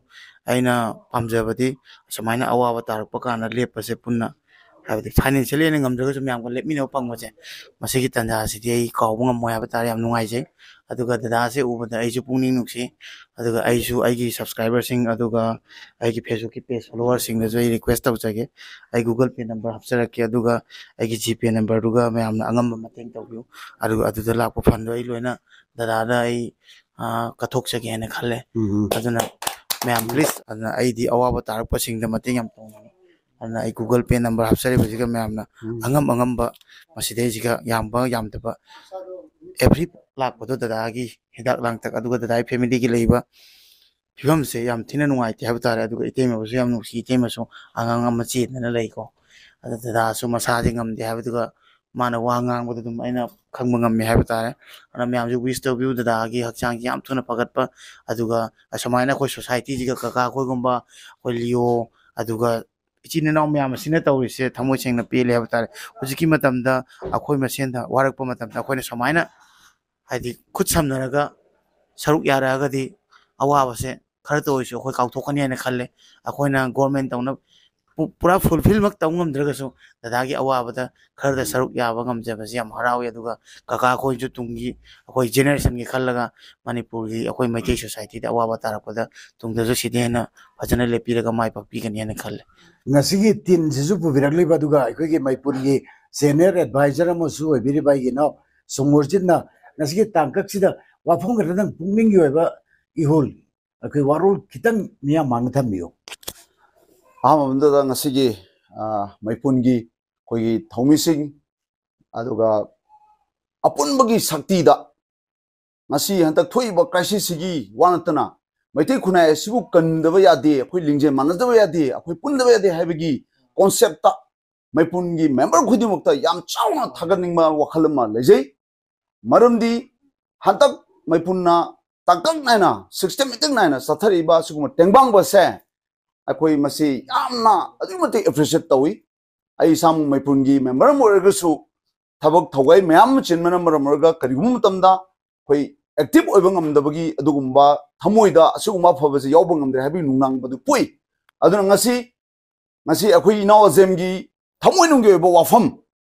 ꯑꯩꯅ ꯄꯥꯝꯖꯕꯗꯤ ꯁꯨꯃꯥꯏꯅ ꯑꯋꯥꯕ ꯇꯥꯔꯛꯄ ꯀꯥꯟꯗ ꯂꯦꯞꯄꯁꯦ ꯄꯨꯟꯅ, ꯍꯥꯏꯕꯗꯤ ꯐꯥꯏꯅꯥꯟꯁꯤꯌꯦꯜꯂꯤ ꯑꯣꯏꯅ ꯉꯝꯗ꯭ꯔꯒꯁꯨ ꯃꯌꯥꯝꯒ ꯂꯦꯞꯃꯤꯟꯅꯕ ꯐꯪꯕꯁꯦ, ꯃꯁꯤꯒꯤ ꯇꯥꯟꯖꯥꯁꯤꯗꯤ ꯑꯩ ꯀꯥꯎꯕ ꯉꯝꯃꯣꯏ ꯍꯥꯏꯕ ꯇꯥꯔꯦ꯫ ꯌꯥꯝ ꯅꯨꯡꯉꯥꯏꯖꯩ꯫ ꯑꯗꯨꯒ ꯗꯗꯥꯁꯦ ꯎꯕꯗ ꯑꯩꯁꯨ ꯄꯨꯛꯅꯤꯡ ꯅꯨꯡꯁꯤ꯫ ꯑꯗꯨꯒ ꯑꯩꯁꯨ ꯑꯩꯒꯤ ꯁꯕꯁꯀ꯭ꯔꯥꯏꯕꯔꯁꯤꯡ ꯑꯗꯨꯒ ꯑꯩꯒꯤ ꯐꯦꯁꯕꯨꯛꯀꯤ ꯄꯦꯖ ꯐꯣꯂꯣꯋꯔꯁꯤꯡꯗꯁꯨ ꯑꯩ ꯔꯤꯀ꯭ꯋꯦꯁ ꯇꯧꯖꯒꯦ, ꯑꯩ ꯒꯨꯒꯜ ꯄꯦ ꯅꯝꯕꯔ ꯍꯥꯞꯆꯔꯛꯀꯦ, ꯑꯗꯨꯒ ꯑꯩꯒꯤ ꯖꯤꯄꯦ ꯅꯝꯕꯔꯗꯨꯒ ꯃꯌꯥꯝꯅ ꯑꯉꯝꯕ ꯃꯇꯦꯡ ꯇꯧꯕꯤꯌꯨ꯫ ꯑꯗꯨꯒ ꯑꯗꯨꯗ ꯂꯥꯛꯄ ꯐꯟꯗꯣ ꯑꯩ ꯂꯣꯏꯅ ꯗꯗꯥꯗ ꯑꯩ ꯀꯠꯊꯣꯛꯆꯒꯦ ꯍꯥꯏꯅ ꯈꯜꯂꯦ꯫ ꯑꯗꯨꯅ ꯃꯌꯥꯝ ꯄ꯭ꯂꯤꯖ, ꯑꯗꯨꯅ ꯑꯩꯗꯤ ꯑꯋꯥꯕ ꯇꯥꯔꯛꯄꯁꯤꯡꯗ ꯃꯇꯦꯡ ꯌꯥꯝ ꯇꯧꯅꯤꯡꯉꯤ꯫ ꯑꯗꯨꯅ ꯑꯩ ꯒꯨꯒꯜ ꯄꯦ ꯅꯝꯕꯔ ꯍꯥꯞꯆꯔꯤꯕꯁꯤꯒ ꯃꯌꯥꯝꯅ ꯑꯉꯝ ꯑꯉꯝꯕ, ꯃꯁꯤꯗꯩꯁꯤꯒ ꯌꯥꯝꯕ ꯌꯥꯝꯗꯕ, ꯑꯦꯚ꯭ꯔꯤ ꯂꯥꯛꯄꯗꯣ ꯗꯗꯥꯒꯤ ꯍꯤꯗꯥꯛ ꯂꯥꯡꯊꯛ, ꯑꯗꯨꯒ ꯗꯗꯥꯒꯤ ꯐꯦꯃꯤꯂꯤꯒꯤ ꯂꯩꯕ ꯐꯤꯕꯝꯁꯦ ꯌꯥꯝ ꯊꯤꯅ ꯅꯨꯡꯉꯥꯏꯇꯦ ꯍꯥꯏꯕ ꯇꯥꯔꯦ꯫ ꯑꯗꯨꯒ ꯏꯇꯩꯃꯕꯨꯁꯨ ꯌꯥꯝ ꯅꯨꯡꯁꯤ, ꯏꯇꯩꯃꯁꯨ ꯑꯉꯥꯡ ꯑꯃ ꯆꯦꯟꯗꯅ ꯂꯩꯀꯣ꯫ ꯑꯗ ꯗꯗꯥꯁꯨ ꯃꯁꯥꯁꯦ ꯉꯝꯗꯦ ꯍꯥꯏꯕꯗꯨꯒ ꯃꯥꯅ ꯋꯥ ꯉꯥꯡꯕꯗ ꯑꯗꯨꯝ ꯑꯩꯅ ꯈꯪꯕ ꯉꯝꯃꯦ ꯍꯥꯏꯕ ꯇꯥꯔꯦ꯫ ꯑꯗꯨꯅ ꯃꯌꯥꯝꯁꯨ ꯋꯤꯁ ꯇꯧꯕꯤꯌꯨ ꯗꯗꯥꯒꯤ ꯍꯛꯆꯥꯡꯁꯤ ꯌꯥꯝ ꯊꯨꯅ ꯐꯒꯠꯄ꯫ ꯑꯗꯨꯒ ꯑꯁꯨꯃꯥꯏꯅ ꯑꯩꯈꯣꯏ ꯁꯣꯁꯥꯏꯇꯤꯁꯤꯒ ꯀꯀꯥ ꯑꯩꯈꯣꯏꯒꯨꯝꯕ, ꯑꯩꯈꯣꯏ ꯂꯤꯌꯣ, ꯑꯗꯨꯒ ꯏꯆꯤꯟ ꯏꯅꯥꯎ ꯃꯌꯥꯝ ꯑꯁꯤꯅ ꯇꯧꯔꯤꯁꯦ ꯊꯃꯣꯏ ꯁꯦꯡꯅ ꯄꯦꯜꯂꯦ ꯍꯥꯏꯕ ꯇꯥꯔꯦ꯫ ꯍꯧꯖꯤꯛꯀꯤ ꯃꯇꯝꯗ ꯑꯩꯈꯣꯏ ꯃꯁꯦꯟꯗ ꯋꯥꯔꯛꯄ ꯃꯇꯝꯗ ꯑꯩꯈꯣꯏꯅ ꯁꯨꯃꯥꯏꯅ, ꯍꯥꯏꯗꯤ, ꯈꯨꯠ ꯁꯝꯅꯔꯒ ꯁꯔꯨꯛ ꯌꯥꯔꯛꯑꯒꯗꯤ ꯑꯋꯥꯕꯁꯦ ꯈꯔꯇ ꯑꯣꯏꯔꯁꯨ ꯑꯩꯈꯣꯏ ꯀꯥꯎꯊꯣꯛꯀꯅꯤ ꯍꯥꯏꯅ ꯈꯜꯂꯦ꯫ ꯑꯩꯈꯣꯏꯅ ꯒꯣꯔꯃꯦꯟ ꯇꯧꯅ ꯄꯨ-, ꯄꯨꯔꯥ ꯐꯨꯜꯐꯤꯜꯃꯛ ꯇꯧ ꯉꯝꯗ꯭ꯔꯒꯁꯨ ꯗꯗꯥꯒꯤ ꯑꯋꯥꯕꯗ ꯈꯔꯗ ꯁꯔꯨꯛ ꯌꯥꯕ ꯉꯝꯖꯕꯁꯦ ꯌꯥꯝ ꯍꯔꯥꯎꯋꯤ꯫ ꯑꯗꯨꯒ ꯀꯀꯥ ꯑꯩꯈꯣꯏꯁꯨ ꯇꯨꯡꯒꯤ ꯑꯩꯈꯣꯏ ꯖꯦꯅꯦꯔꯦꯁꯟꯒꯤ ꯈꯜꯂꯒ ꯃꯅꯤꯄꯨꯔꯒꯤ ꯑꯩꯈꯣꯏ ꯃꯩꯇꯩ ꯁꯣꯁꯥꯏꯇꯤꯗ ꯑꯋꯥꯕ ꯇꯥꯔꯛꯄꯗ ꯇꯨꯡꯗꯁꯨ ꯁꯤꯗꯤ ꯍꯦꯟꯅ ꯐꯖꯅ ꯂꯦꯞꯄꯤꯔꯒ ꯃꯥꯏ ꯄꯥꯛꯄꯤꯒꯅꯤ ꯍꯥꯏꯅ ꯈꯜꯂꯦ꯫ ꯉꯁꯤꯒꯤ ꯇꯤꯝꯁꯤꯁꯨ ꯄꯨꯕꯤꯔꯛꯂꯤꯕ, ꯑꯗꯨꯒ ꯑꯩꯈꯣꯏꯒꯤ ꯃꯩꯄꯨꯟꯒꯤ ꯁꯦꯅꯤꯌꯔ ꯑꯦꯗꯚꯥꯏꯖꯔ ꯑꯃꯁꯨ ꯑꯣꯏꯕꯤꯔꯤꯕ ꯑꯩꯒꯤ ꯏꯅꯥꯎ ꯁꯣꯃꯣꯔꯖꯤꯠꯅ ꯉꯁꯤꯒꯤ ꯇꯥꯡꯀꯛꯁꯤꯗ ꯋꯥꯐꯝ ꯈꯔꯗꯪ ꯄꯨꯛꯅꯤꯡꯒꯤ ꯑꯣꯏꯕ ꯏꯍꯨꯜ, ꯑꯩꯈꯣꯏ ꯋꯥꯔꯣꯜ ꯈꯤꯇꯪ ꯃꯤꯌꯥꯝ ꯃꯥꯡꯗ ꯊꯝꯕꯤꯌꯨ꯫ ꯑꯍꯥꯟꯕꯗ ꯉꯁꯤꯒꯤ, ꯑ, ꯃꯩꯄꯨꯟꯒꯤ ꯑꯩꯈꯣꯏꯒꯤ ꯊꯧꯃꯤꯁꯤꯡ, ꯑꯗꯨꯒ ꯑꯄꯨꯟꯕꯒꯤ ꯁꯛꯇꯤꯗ ꯉꯁꯤ ꯍꯟꯗꯛ ꯊꯣꯛꯏꯕ ꯀ꯭ꯔꯥꯏꯁꯤꯁꯁꯤꯒꯤ ꯋꯥ ꯅꯠꯇꯅ ꯃꯩꯇꯩ ꯈꯨꯟꯅꯥꯏ ꯑꯁꯤꯕꯨ ꯀꯟꯗꯕ ꯌꯥꯗꯦ, ꯑꯩꯈꯣꯏ ꯂꯤꯡꯖꯦꯜ ꯃꯥꯟꯅꯗꯕ ꯌꯥꯗꯦ, ꯑꯩꯈꯣꯏ ꯄꯨꯟꯗꯕ ꯌꯥꯗꯦ ꯍꯥꯏꯕꯒꯤ ꯀꯣꯟꯁꯦꯞꯇ ꯃꯩꯄꯨꯟꯒꯤ ꯃꯦꯝꯕꯔ ꯈꯨꯗꯤꯡꯃꯛꯇ ꯌꯥꯝ ꯆꯥꯎꯅ ꯊꯥꯒꯠꯅꯤꯡꯕ ꯋꯥꯈꯜ ꯑꯃ ꯂꯩꯖꯩ꯫ ꯃꯔꯝꯗꯤ ꯍꯟꯗꯛ ꯃꯩꯄꯨꯟꯅ ꯇꯥꯡꯀꯛ ꯅꯥꯏꯅ, ꯁꯤꯁꯇꯦꯃꯦꯇꯤꯛ ꯅꯥꯏꯅ ꯆꯠꯊꯔꯛꯏꯕ ꯑꯁꯤꯒꯨꯝꯕ ꯇꯦꯡꯕꯥꯡꯕꯁꯦ ꯑꯩꯈꯣꯏ ꯃꯁꯤ ꯌꯥꯝꯅ ꯑꯗꯨꯛꯀꯤ ꯃꯇꯤꯛ ꯑꯦꯄ꯭ꯔꯤꯁꯤꯌꯦꯠ ꯇꯧꯏ꯫ ꯑꯩ ꯏꯁꯥꯃꯛ ꯃꯩꯄꯨꯟꯒꯤ ꯃꯦꯝꯕꯔ ꯑꯃ ꯑꯣꯏꯔꯒꯁꯨ ꯊꯕꯛ ꯊꯧꯒꯥꯏ ꯃꯌꯥꯝ ꯑꯃ ꯆꯤꯟꯕꯅ ꯃꯔꯝ ꯑꯣꯏꯔꯒ ꯀꯔꯤꯒꯨꯝꯕ ꯃꯇꯝꯗ ꯑꯩꯈꯣꯏ ꯑꯦꯛꯇꯤꯚ ꯑꯣꯏꯕ ꯉꯝꯗꯕꯒꯤ ꯑꯗꯨꯒꯨꯝꯕ ꯊꯃꯣꯏꯗ ꯑꯁꯤꯒꯨꯝꯕ ꯑꯐꯕꯁꯦ ꯌꯥꯎꯕ ꯉꯝꯗ꯭ꯔꯦ ꯍꯥꯏꯕꯒꯤ ꯅꯨꯡꯅꯥꯡꯕꯗꯨ ꯄꯣꯛꯏ꯫ ꯑꯗꯨꯅ ꯉꯁꯤ, ꯉꯁꯤ ꯑꯩꯈꯣꯏ ꯏꯅꯥꯎ ꯑꯖꯦꯝꯒꯤ ꯊꯃꯣꯏꯅꯨꯡꯒꯤ ꯑꯣꯏꯕ ꯋꯥꯐꯝ,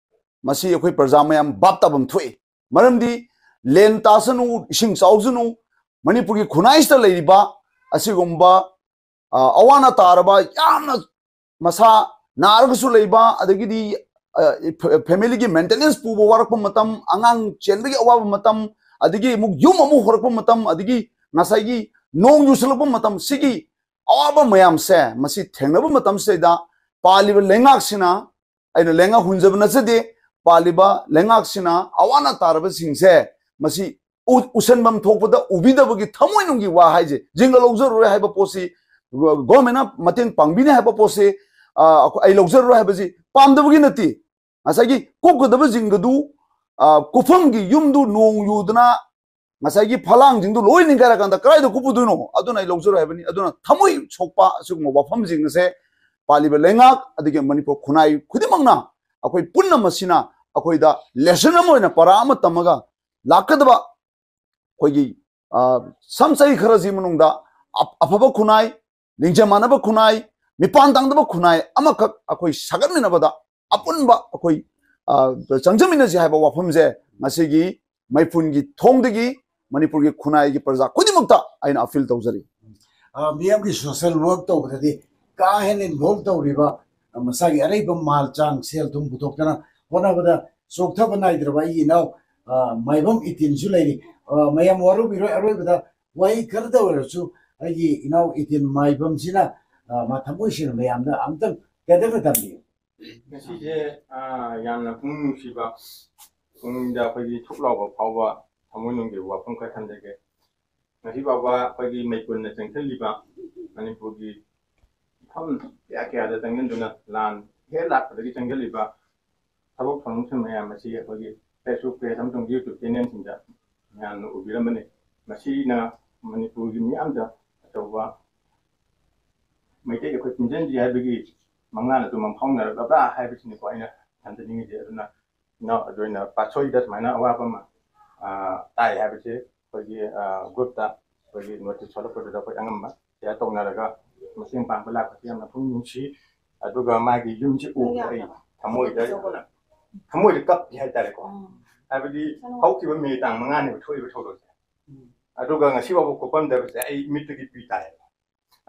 ꯃꯁꯤ ꯑꯩꯈꯣꯏ ꯄ꯭ꯔꯖꯥ ꯃꯌꯥꯝ ꯚꯥꯞ ꯇꯥꯐꯝ ꯊꯣꯛꯏ꯫ ꯃꯔꯝꯗꯤ ꯂꯦꯟ ꯇꯥꯁꯅꯨ, ꯏꯁꯤꯡ ꯆꯥꯎꯁꯅꯨ, ꯃꯅꯤꯄꯨꯔꯒꯤ ꯈꯨꯟꯅꯥꯏꯁꯤꯗ ꯂꯩꯔꯤꯕ ꯑꯁꯤꯒꯨꯝꯕ, ꯑ, ꯑꯋꯥ ꯑꯅꯥ ꯇꯥꯔꯕ, ꯌꯥꯝꯅ ꯃꯁꯥ ꯅꯥꯔꯒꯁꯨ ꯂꯩꯕ, ꯑꯗꯒꯤꯗꯤ, ꯑ, ꯐꯦ-, ꯐꯦꯃꯤꯂꯤꯒꯤ ꯃꯦꯟꯇꯦꯅꯦꯟꯁ ꯄꯨꯕ ꯋꯥꯔꯛꯄ ꯃꯇꯝ, ꯑꯉꯥꯡ ꯆꯦꯟꯕꯒꯤ ꯑꯋꯥꯕ ꯃꯇꯝ, ꯑꯗꯒꯤ ꯑꯃꯨꯛ ꯌꯨꯝ ꯑꯃꯨꯛ ꯍꯧꯔꯛꯄ ꯃꯇꯝ, ꯑꯗꯒꯤ ꯉꯁꯥꯏꯒꯤ ꯅꯣꯡ ꯌꯨꯁꯜꯂꯛꯄ ꯃꯇꯝ, ꯁꯤꯒꯤ ꯑꯋꯥꯕ ꯃꯌꯥꯝꯁꯦ, ꯃꯁꯤ ꯊꯦꯡꯅꯕ ꯃꯇꯝꯁꯤꯗꯩꯗ ꯄꯥꯜꯂꯤꯕ ꯂꯩꯉꯥꯛꯁꯤꯅ, ꯑꯩꯅ ꯂꯩꯉꯥꯛ ꯍꯨꯟꯖꯕ ꯅꯠꯆꯗꯦ, ꯄꯥꯜꯂꯤꯕ ꯂꯩꯉꯥꯛꯁꯤꯅ ꯑꯋꯥ ꯑꯅꯥ ꯇꯥꯔꯕꯁꯤꯡꯁꯦ ꯃꯁꯤ ꯎ-, ꯎꯁꯟꯐꯝ ꯊꯣꯛꯄꯗ ꯎꯕꯤꯗꯕꯒꯤ ꯊꯃꯣꯏꯅꯨꯡꯒꯤ ꯋꯥ ꯍꯥꯏꯁꯦ, ꯖꯤꯡꯒ ꯂꯧꯖꯔꯔꯣꯏ ꯍꯥꯏꯕ ꯄꯣꯠꯁꯤ, ꯒꯣ-, ꯒꯣꯔꯃꯦꯟꯅ ꯃꯇꯦꯡ ꯄꯥꯡꯕꯤꯅꯤ ꯍꯥꯏꯕ ꯄꯣꯠꯁꯤ, ꯑ, ꯑꯩꯈꯣꯏ, ꯑꯩ ꯂꯧꯖꯔꯔꯣꯏ ꯍꯥꯏꯕꯁꯤ ꯄꯥꯝꯗꯕꯒꯤ ꯅꯠꯇꯦ꯫ ꯉꯁꯥꯏꯒꯤ ꯀꯨꯞꯀꯗꯕ ꯖꯤꯡꯒꯗꯨ, ꯑ, ꯀꯨꯞꯐꯝꯒꯤ ꯌꯨꯝꯗꯨ ꯅꯣꯡ ꯌꯨꯗꯅ ꯉꯁꯥꯏꯒꯤ ꯐꯂꯥꯡꯁꯤꯡꯗꯨ ꯂꯣꯏ ꯅꯤꯡꯒꯥꯏꯔꯀꯥꯟꯗ ꯀꯗꯥꯏꯗ ꯀꯨꯞꯄꯨꯗꯣꯏꯅꯣ? ꯑꯗꯨꯅ ꯑꯩ ꯂꯧꯖꯔꯣꯏ ꯍꯥꯏꯕꯅꯤ꯫ ꯑꯗꯨꯅ ꯊꯃꯣꯏ ꯁꯣꯛꯄ ꯑꯁꯤꯒꯨꯝꯕ ꯋꯥꯐꯝꯁꯤꯡ ꯑꯁꯦ ꯄꯥꯜꯂꯤꯕ ꯂꯩꯉꯥꯛ ꯑꯗꯒꯤ ꯃꯅꯤꯄꯨꯔ ꯈꯨꯟꯅꯥꯏ ꯈꯨꯗꯤꯡꯃꯛꯅ, ꯑꯩꯈꯣꯏ ꯄꯨꯟꯅ ꯃꯁꯤꯅ ꯑꯩꯈꯣꯏꯗ ꯂꯦꯁꯟ ꯑꯃ ꯑꯣꯏꯅ, ꯄꯔꯥ ꯑꯃ ꯇꯝꯃꯒ ꯂꯥꯛꯀꯗꯕ ꯑꯩꯈꯣꯏꯒꯤ, ꯑ, ꯁꯝ ꯆꯍꯤ ꯈꯔꯁꯤ ꯃꯅꯨꯡꯗ ꯑ-, ꯑꯐꯕ ꯈꯨꯟꯅꯥꯏ, ꯂꯤꯡꯖꯦꯜ ꯃꯥꯟꯅꯕ ꯈꯨꯟꯅꯥꯏ, ꯃꯤꯄꯥꯟ ꯇꯥꯡꯗꯕ ꯈꯨꯟꯅꯥꯏ ꯑꯃꯈꯛ ꯑꯩꯈꯣꯏ ꯁꯥꯒꯠꯃꯤꯟꯅꯕꯗ ꯑꯄꯨꯟꯕ ꯑꯩꯈꯣꯏ, ꯑ, ꯆꯪꯖꯃꯤꯟꯅꯁꯤ ꯍꯥꯏꯕ ꯋꯥꯐꯝꯁꯦ ꯉꯁꯤꯒꯤ ꯃꯩꯐꯨꯟꯒꯤ ꯊꯣꯡꯗꯒꯤ ꯃꯅꯤꯄꯨꯔꯒꯤ ꯈꯨꯟꯅꯥꯏꯒꯤ ꯄ꯭ꯔꯖꯥ ꯈꯨꯗꯤꯡꯃꯛꯇ ꯑꯩꯅ ꯑꯄꯤꯜ ꯇꯧꯖꯔꯤ꯫ ꯑ, ꯃꯤꯌꯥꯝꯒꯤ ꯁꯣꯁꯦꯜ ꯋꯥꯔꯛ ꯇꯧꯕꯗꯗꯤ ꯀꯥ ꯍꯦꯟꯅ ꯏꯟꯚꯣꯜꯕ ꯇꯧꯔꯤꯕ, ꯑ, ꯃꯁꯥꯒꯤ ꯑꯔꯩꯕ ꯃꯥꯜ ꯆꯥꯡ, ꯁꯦꯜ ꯊꯨꯝ ꯄꯨꯊꯣꯛꯇꯅ ꯍꯣꯠꯅꯕꯗ ꯆꯣꯛꯊꯕ ꯅꯥꯏꯗ꯭ꯔꯕ ꯑꯩꯒꯤ ꯏꯅꯥꯎ, ꯑ, ꯃꯥꯏꯕꯝ ꯏꯇꯤꯟꯁꯨ ꯂꯩꯔꯤ꯫ ꯑ, ꯃꯌꯥꯝ ꯋꯥꯔꯧꯕꯤꯔꯣꯏ, ꯑꯔꯣꯏꯕꯗ ꯋꯥꯍꯩ ꯈꯔꯗ ꯑꯣꯏꯔꯁꯨ ꯑꯩꯒꯤ ꯏꯅꯥꯎ ꯏꯇꯤꯟ ꯃꯥꯏꯕꯝꯁꯤꯅ, ꯑ, ꯃꯥ ꯊꯃꯣꯏ ꯁꯦꯡꯅ ꯃꯌꯥꯝꯗ ꯑꯝꯇꯪ ꯇꯦꯟꯇꯛꯅ ꯊꯝꯕꯤꯌꯨ꯫ ꯉꯁꯤꯁꯦ, ꯑ, ꯌꯥꯝꯅ ꯄꯨꯛꯅꯤꯡ ꯅꯨꯡꯁꯤꯕ, ꯄꯨꯛꯅꯤꯡꯗ ꯑꯩꯈꯣꯏꯒꯤ ꯊꯨꯛ ꯂꯥꯎꯕ ꯐꯥꯎꯕ ꯊꯃꯣꯏꯅꯨꯡꯒꯤ ꯋꯥꯐꯝ ꯈꯔ ꯊꯝꯖꯒꯦ꯫ ꯉꯁꯤ ꯐꯥꯎꯕ ꯑꯩꯈꯣꯏꯒꯤ ꯃꯩꯄꯨꯟꯅ ꯆꯪꯁꯤꯜꯂꯤꯕ ꯃꯅꯤꯄꯨꯔꯒꯤ ꯃꯐꯝ ꯀꯌꯥ ꯀꯌꯥꯗ ꯆꯪꯁꯤꯟꯗꯨꯅ, ꯂꯥꯟ ꯍꯦꯛ ꯂꯥꯛꯄꯗꯒꯤ ꯆꯪꯁꯤꯜꯂꯤꯕ ꯊꯕꯛ ꯊꯧꯔꯝꯁꯤꯡ ꯃꯌꯥꯝ ꯑꯁꯤ ꯑꯩꯈꯣꯏꯒꯤ Facebook page ꯑꯃꯁꯨꯡ YouTube channelꯁꯤꯡꯗ ꯃꯌꯥꯝꯅ ꯎꯕꯤꯔꯝꯕꯅꯤ꯫ ꯃꯁꯤꯅ ꯃꯅꯤꯄꯨꯔꯒꯤ ꯃꯤꯌꯥꯝꯗ ꯑꯆꯧꯕ ꯃꯩꯇꯩ ꯑꯩꯈꯣꯏ ꯄꯨꯟꯁꯤꯟꯁꯤ ꯍꯥꯏꯕꯒꯤ ꯃꯪꯂꯥꯟ ꯑꯗꯨ ꯃꯪꯐꯥꯎꯅꯔꯛꯂꯕ꯭ꯔꯥ ꯍꯥꯏꯕꯁꯤꯅꯤꯀꯣ ꯑꯩꯅ ꯊꯝꯖꯅꯤꯡꯉꯤꯁꯦ꯫ ꯑꯗꯨꯅ ꯏꯅꯥꯎ ꯑꯗꯨ ꯑꯣꯏꯅ ꯄꯥꯠꯁꯣꯏꯗ ꯁꯨꯃꯥꯏꯅ ꯑꯋꯥꯕ ꯑꯃ, ꯑ, ꯇꯥꯏ ꯍꯥꯏꯕꯁꯦ ꯑꯩꯈꯣꯏꯒꯤ, ꯑ, groupꯇ ꯑꯩꯈꯣꯏꯒꯤ notice ꯊꯣꯛꯂꯛꯄꯗꯨꯗ ꯑꯩꯈꯣꯏ ꯑꯉꯝꯕ share ꯇꯧꯅꯔꯒ ꯃꯇꯦꯡ ꯄꯥꯡꯕ ꯂꯥꯛꯄꯁꯤ ꯌꯥꯝꯅ ꯄꯨꯛꯅꯤꯡ ꯅꯨꯡꯁꯤ꯫ ꯑꯗꯨꯒ ꯃꯥꯒꯤ ꯌꯨꯝꯁꯤ ꯎꯕꯗ ꯑꯩ ꯊꯃꯣꯏꯗ ꯊꯃꯣꯏꯗ ꯀꯞꯄꯤ ꯍꯥꯏꯇꯥꯔꯦꯀꯣ꯫ ꯍꯥꯏꯕꯗꯤ ꯍꯧꯈꯤꯕ ꯃꯦ ꯇꯥꯡ ꯃꯉꯥꯅꯦꯕ ꯊꯣꯛꯏꯕ ꯊꯧꯗꯣꯛꯁꯦ꯫ ꯑꯗꯨꯒ ꯉꯁꯤ ꯐꯥꯎꯕ ꯀꯣꯞꯄꯝꯗꯕꯁꯦ ꯑꯩ ꯃꯤꯠꯇꯒꯤ ꯄꯤ ꯇꯥꯏꯌꯦꯕ꯫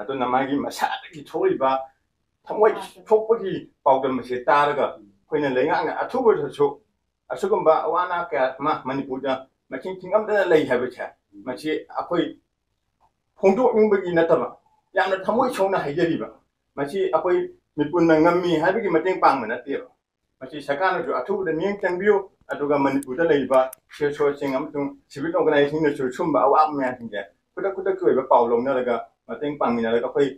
ꯑꯗꯨꯅ ꯃꯥꯒꯤ ꯃꯁꯥꯗꯒꯤ ꯊꯣꯛꯏꯕ ꯊꯃꯣꯏ ꯁꯣꯛꯄꯒꯤ ꯄꯥꯎꯗꯝ ꯑꯁꯤ ꯇꯥꯔꯒ ꯑꯩꯈꯣꯏꯅ ꯂꯩꯉꯥꯛꯅ ꯑꯊꯨꯕꯗꯁꯨ ꯑꯁꯤꯒꯨꯝꯕ ꯑꯋꯥ ꯑꯅꯥ ꯀꯌꯥ ꯑꯃ ꯃꯅꯤꯄꯨꯔꯗ ꯃꯁꯤꯡ ꯊꯤꯉꯝꯗꯅ ꯂꯩ ꯍꯥꯏꯕꯁꯦ, ꯃꯁꯤ ꯑꯩꯈꯣꯏ ꯐꯣꯡꯗꯣꯛꯅꯤꯡꯕꯒꯤ ꯅꯠꯇꯕ, ꯌꯥꯝꯅ ꯊꯃꯣꯏ ꯁꯣꯛꯅ ꯍꯥꯏꯖꯔꯤꯕ꯫ ꯃꯁꯤ ꯑꯩꯈꯣꯏ ꯃꯤꯄꯨꯟꯅ ꯉꯝꯃꯤ ꯍꯥꯏꯕꯒꯤ ꯃꯇꯦꯡ ꯄꯥꯡꯕ ꯅꯠꯇꯦꯕ꯫ ꯃꯁꯤ ꯁꯔꯀꯥꯔꯅꯁꯨ ꯑꯊꯨꯕꯗ ꯃꯤꯠꯌꯦꯡ ꯆꯪꯕꯤꯌꯨ, ꯑꯗꯨꯒ ꯃꯅꯤꯄꯨꯔꯗ ꯂꯩꯔꯤꯕ ꯁꯤ ꯑꯦꯁ ꯑꯣꯁꯤꯡ ꯑꯃꯁꯨꯡ ꯁꯤꯚꯤꯜ ꯑꯣꯔꯒꯅꯥꯏꯖꯦꯁꯟꯅꯁꯨ ꯁꯨꯝꯕ ꯑꯋꯥꯕ ꯃꯌꯥꯝꯁꯤꯡꯁꯦ ꯈꯨꯗꯛ ꯈꯨꯗꯛꯀꯤ ꯑꯣꯏꯕ ꯄꯥꯎ ꯂꯧꯅꯔꯒ ꯃꯇꯦꯡ ꯄꯥꯡꯃꯤꯟꯅꯔꯒ ꯑꯩꯈꯣꯏ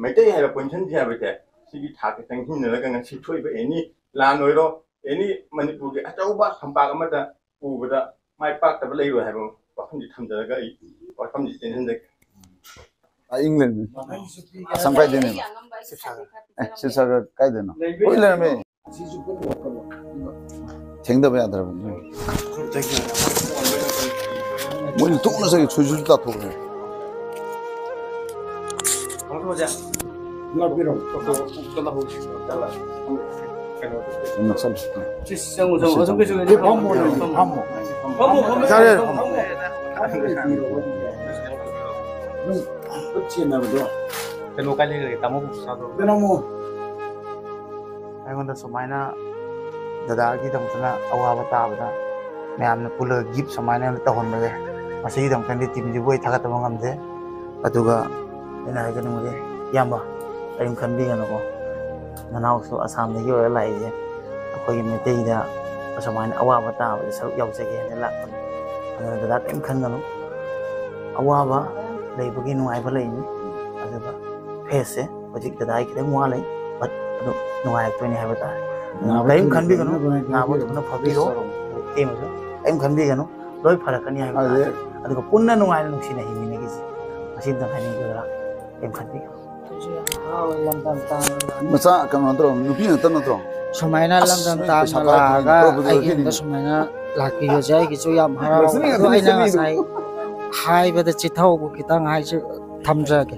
ꯃꯩꯇꯩ ꯍꯥꯏꯕ ꯄꯨꯟꯁꯤꯟꯁꯤ ꯍꯥꯏꯕꯁꯦ ꯁꯤꯒꯤ ꯊꯥꯛꯇ ꯆꯪꯁꯤꯟꯅꯔꯒ ꯉꯁꯤ ꯊꯣꯛꯏꯕ ꯑꯦꯅꯤ ꯂꯥꯟ ꯑꯣꯏꯔꯣ, ꯑꯦꯅꯤ ꯃꯅꯤꯄꯨꯔꯒꯤ ꯑꯆꯧꯕ ꯐꯝꯄꯥꯛ ꯑꯃꯗ ꯄꯨꯕꯗ ꯃꯥꯏ ꯄꯥꯛꯇꯕ ꯂꯩꯔꯣꯏ ꯍꯥꯏꯕ ꯋꯥꯐꯝꯁꯤ ꯊꯝꯖꯔꯒ ꯑꯩ ꯋꯥꯐꯝꯁꯤ ꯇꯦꯟꯍꯟꯖꯒꯦ꯫ ꯑꯥ, ꯏꯪꯂꯦꯟ꯫ ꯑꯁꯥꯝ ꯀꯥꯏꯗꯩꯅꯦꯕ? ꯑꯦ, ꯁꯤꯕꯁꯥꯒꯔ ꯀꯥꯏꯗꯅꯣ? ꯍꯣꯏ, ꯂꯩꯔꯝꯃꯦ꯫ ꯊꯦꯡꯗꯕ ꯌꯥꯗ꯭ꯔꯕꯅꯤ꯫ ꯃꯣꯏꯅ ꯇꯣꯛꯅ ꯆꯠꯈꯤ, ꯁꯨꯏꯁꯨ ꯇꯥꯊꯣꯛꯈ꯭ꯔꯦ꯫ ꯅꯛꯁꯜꯂꯨ꯫ ꯐꯝꯃꯣ, ꯐꯝꯃꯣ꯫ ꯌꯥꯔꯦ, ꯌꯥꯔꯦ, ꯐꯝꯃꯣ꯫ ꯈꯨꯠ ꯁꯦꯟꯅꯕꯗꯣ꯫ ꯀꯩꯅꯣ ꯀꯥꯏ ꯂꯩꯈ꯭ꯔꯒꯦ? ꯇꯥꯃꯣ ꯄꯩꯁꯥꯗꯣ꯫ ꯀꯩꯅꯣꯃꯣ꯫ ꯑꯩꯉꯣꯟꯗ ꯁꯨꯃꯥꯏꯅ ꯗꯗꯥꯒꯤꯗꯃꯛꯇꯅ ꯑꯋꯥꯕ ꯇꯥꯕꯗ ꯃꯌꯥꯝꯅ ꯄꯨꯜꯂꯒ ꯒꯤꯐ ꯁꯨꯃꯥꯏꯅ ꯇꯧꯍꯟꯕꯁꯦ, ꯃꯁꯤꯒꯤꯗꯃꯛꯇꯗꯤ ꯇꯤꯝꯁꯤꯕꯨ ꯑꯩ ꯊꯥꯒꯠꯇꯕ ꯉꯝꯗꯦ꯫ ꯑꯗꯨꯒ ꯑꯩꯅ ꯍꯥꯏꯖꯅꯤꯡꯕꯗꯤ, ꯏꯌꯥꯝꯕ, ꯀꯔꯤꯝ ꯈꯟꯕꯤꯒꯅꯨꯀꯣ, ꯅꯅꯥꯎꯁꯨ ꯑꯁꯥꯝꯗꯒꯤ ꯑꯣꯏꯔ ꯂꯥꯛꯏꯁꯦ, ꯑꯩꯈꯣꯏꯒꯤ ꯃꯩꯇꯩꯗ ꯑꯁꯨꯃꯥꯏꯅ ꯑꯋꯥꯕ ꯇꯥꯕꯗ ꯁꯔꯨꯛ ꯌꯥꯎꯖꯒꯦ ꯍꯥꯏꯅ ꯂꯥꯛꯄꯅꯤ꯫ ꯑꯗꯨꯅ ꯗꯗꯥ ꯀꯔꯤꯝ ꯈꯟꯒꯅꯨ, ꯑꯋꯥꯕ ꯂꯩꯕꯒꯤ ꯅꯨꯡꯉꯥꯏꯕ ꯂꯩꯅꯤ꯫ ꯑꯗꯨꯒ ꯐꯦꯁꯁꯦ ꯍꯧꯖꯤꯛ ꯗꯗꯥꯒꯤ ꯈꯤꯇꯪ ꯋꯥꯠꯂꯤ, ꯕꯠ ꯑꯗꯨ ꯅꯨꯡꯉꯥꯏꯔꯛꯇꯣꯏꯅꯤ ꯍꯥꯏꯕ ꯇꯥꯔꯦ꯫ ꯑꯗꯨꯅ ꯀꯔꯤꯝ ꯈꯟꯕꯤꯒꯅꯨ, ꯅꯥꯕ ꯊꯨꯅ ꯐꯕꯤꯔꯣ꯫ ꯇꯦꯝꯃꯁꯨ ꯀꯔꯤꯝ ꯈꯟꯕꯤꯒꯅꯨ, ꯂꯣꯏ ꯐꯔꯛꯀꯅꯤ ꯍꯥꯏꯕ ꯇꯥꯔꯦ꯫ ꯑꯗꯨꯒ ꯄꯨꯟꯅ ꯅꯨꯡꯉꯥꯏꯅ ꯅꯨꯡꯁꯤꯅ ꯍꯤꯡꯃꯤꯟꯅꯈꯤꯁꯤ꯫ ꯃꯁꯤꯝꯇꯪ ꯍꯥꯏꯅꯤꯡꯕ ꯗꯗꯥ, ꯀꯔꯤꯝ ꯈꯟꯕꯤꯒꯅꯨ꯫ ꯃꯆꯥ ꯀꯩꯅꯣ ꯅꯠꯇ꯭ꯔꯣ? ꯅꯨꯄꯤ ꯉꯥꯛꯇ ꯅꯠꯇ꯭ꯔꯣ? ꯁꯨꯃꯥꯏꯅ ꯑꯁ, ꯂꯝꯗꯝ ꯅꯣꯏ ꯄꯩꯁꯥ ꯇꯥꯡꯅ ꯄꯥꯏꯕ ꯂꯥꯛꯑꯒ ꯇꯧꯔꯛꯄꯗꯣ ꯑꯩꯒꯤ ꯌꯨꯝꯗ ꯍꯦꯟꯅ ꯁꯨꯃꯥꯏꯅ ꯂꯥꯛꯄꯤꯕꯁꯦ ꯑꯩꯒꯤꯁꯨ ꯌꯥꯝ ꯍꯔꯥꯎꯋꯦ꯫ ꯑꯗꯣ ꯑꯩꯅ ꯉꯁꯥꯏ ꯍꯥꯏꯕꯗ ꯆꯤꯊꯍꯧꯕ ꯈꯤꯇꯪ ꯍꯥꯏꯁꯨ ꯊꯝꯖꯒꯦ꯫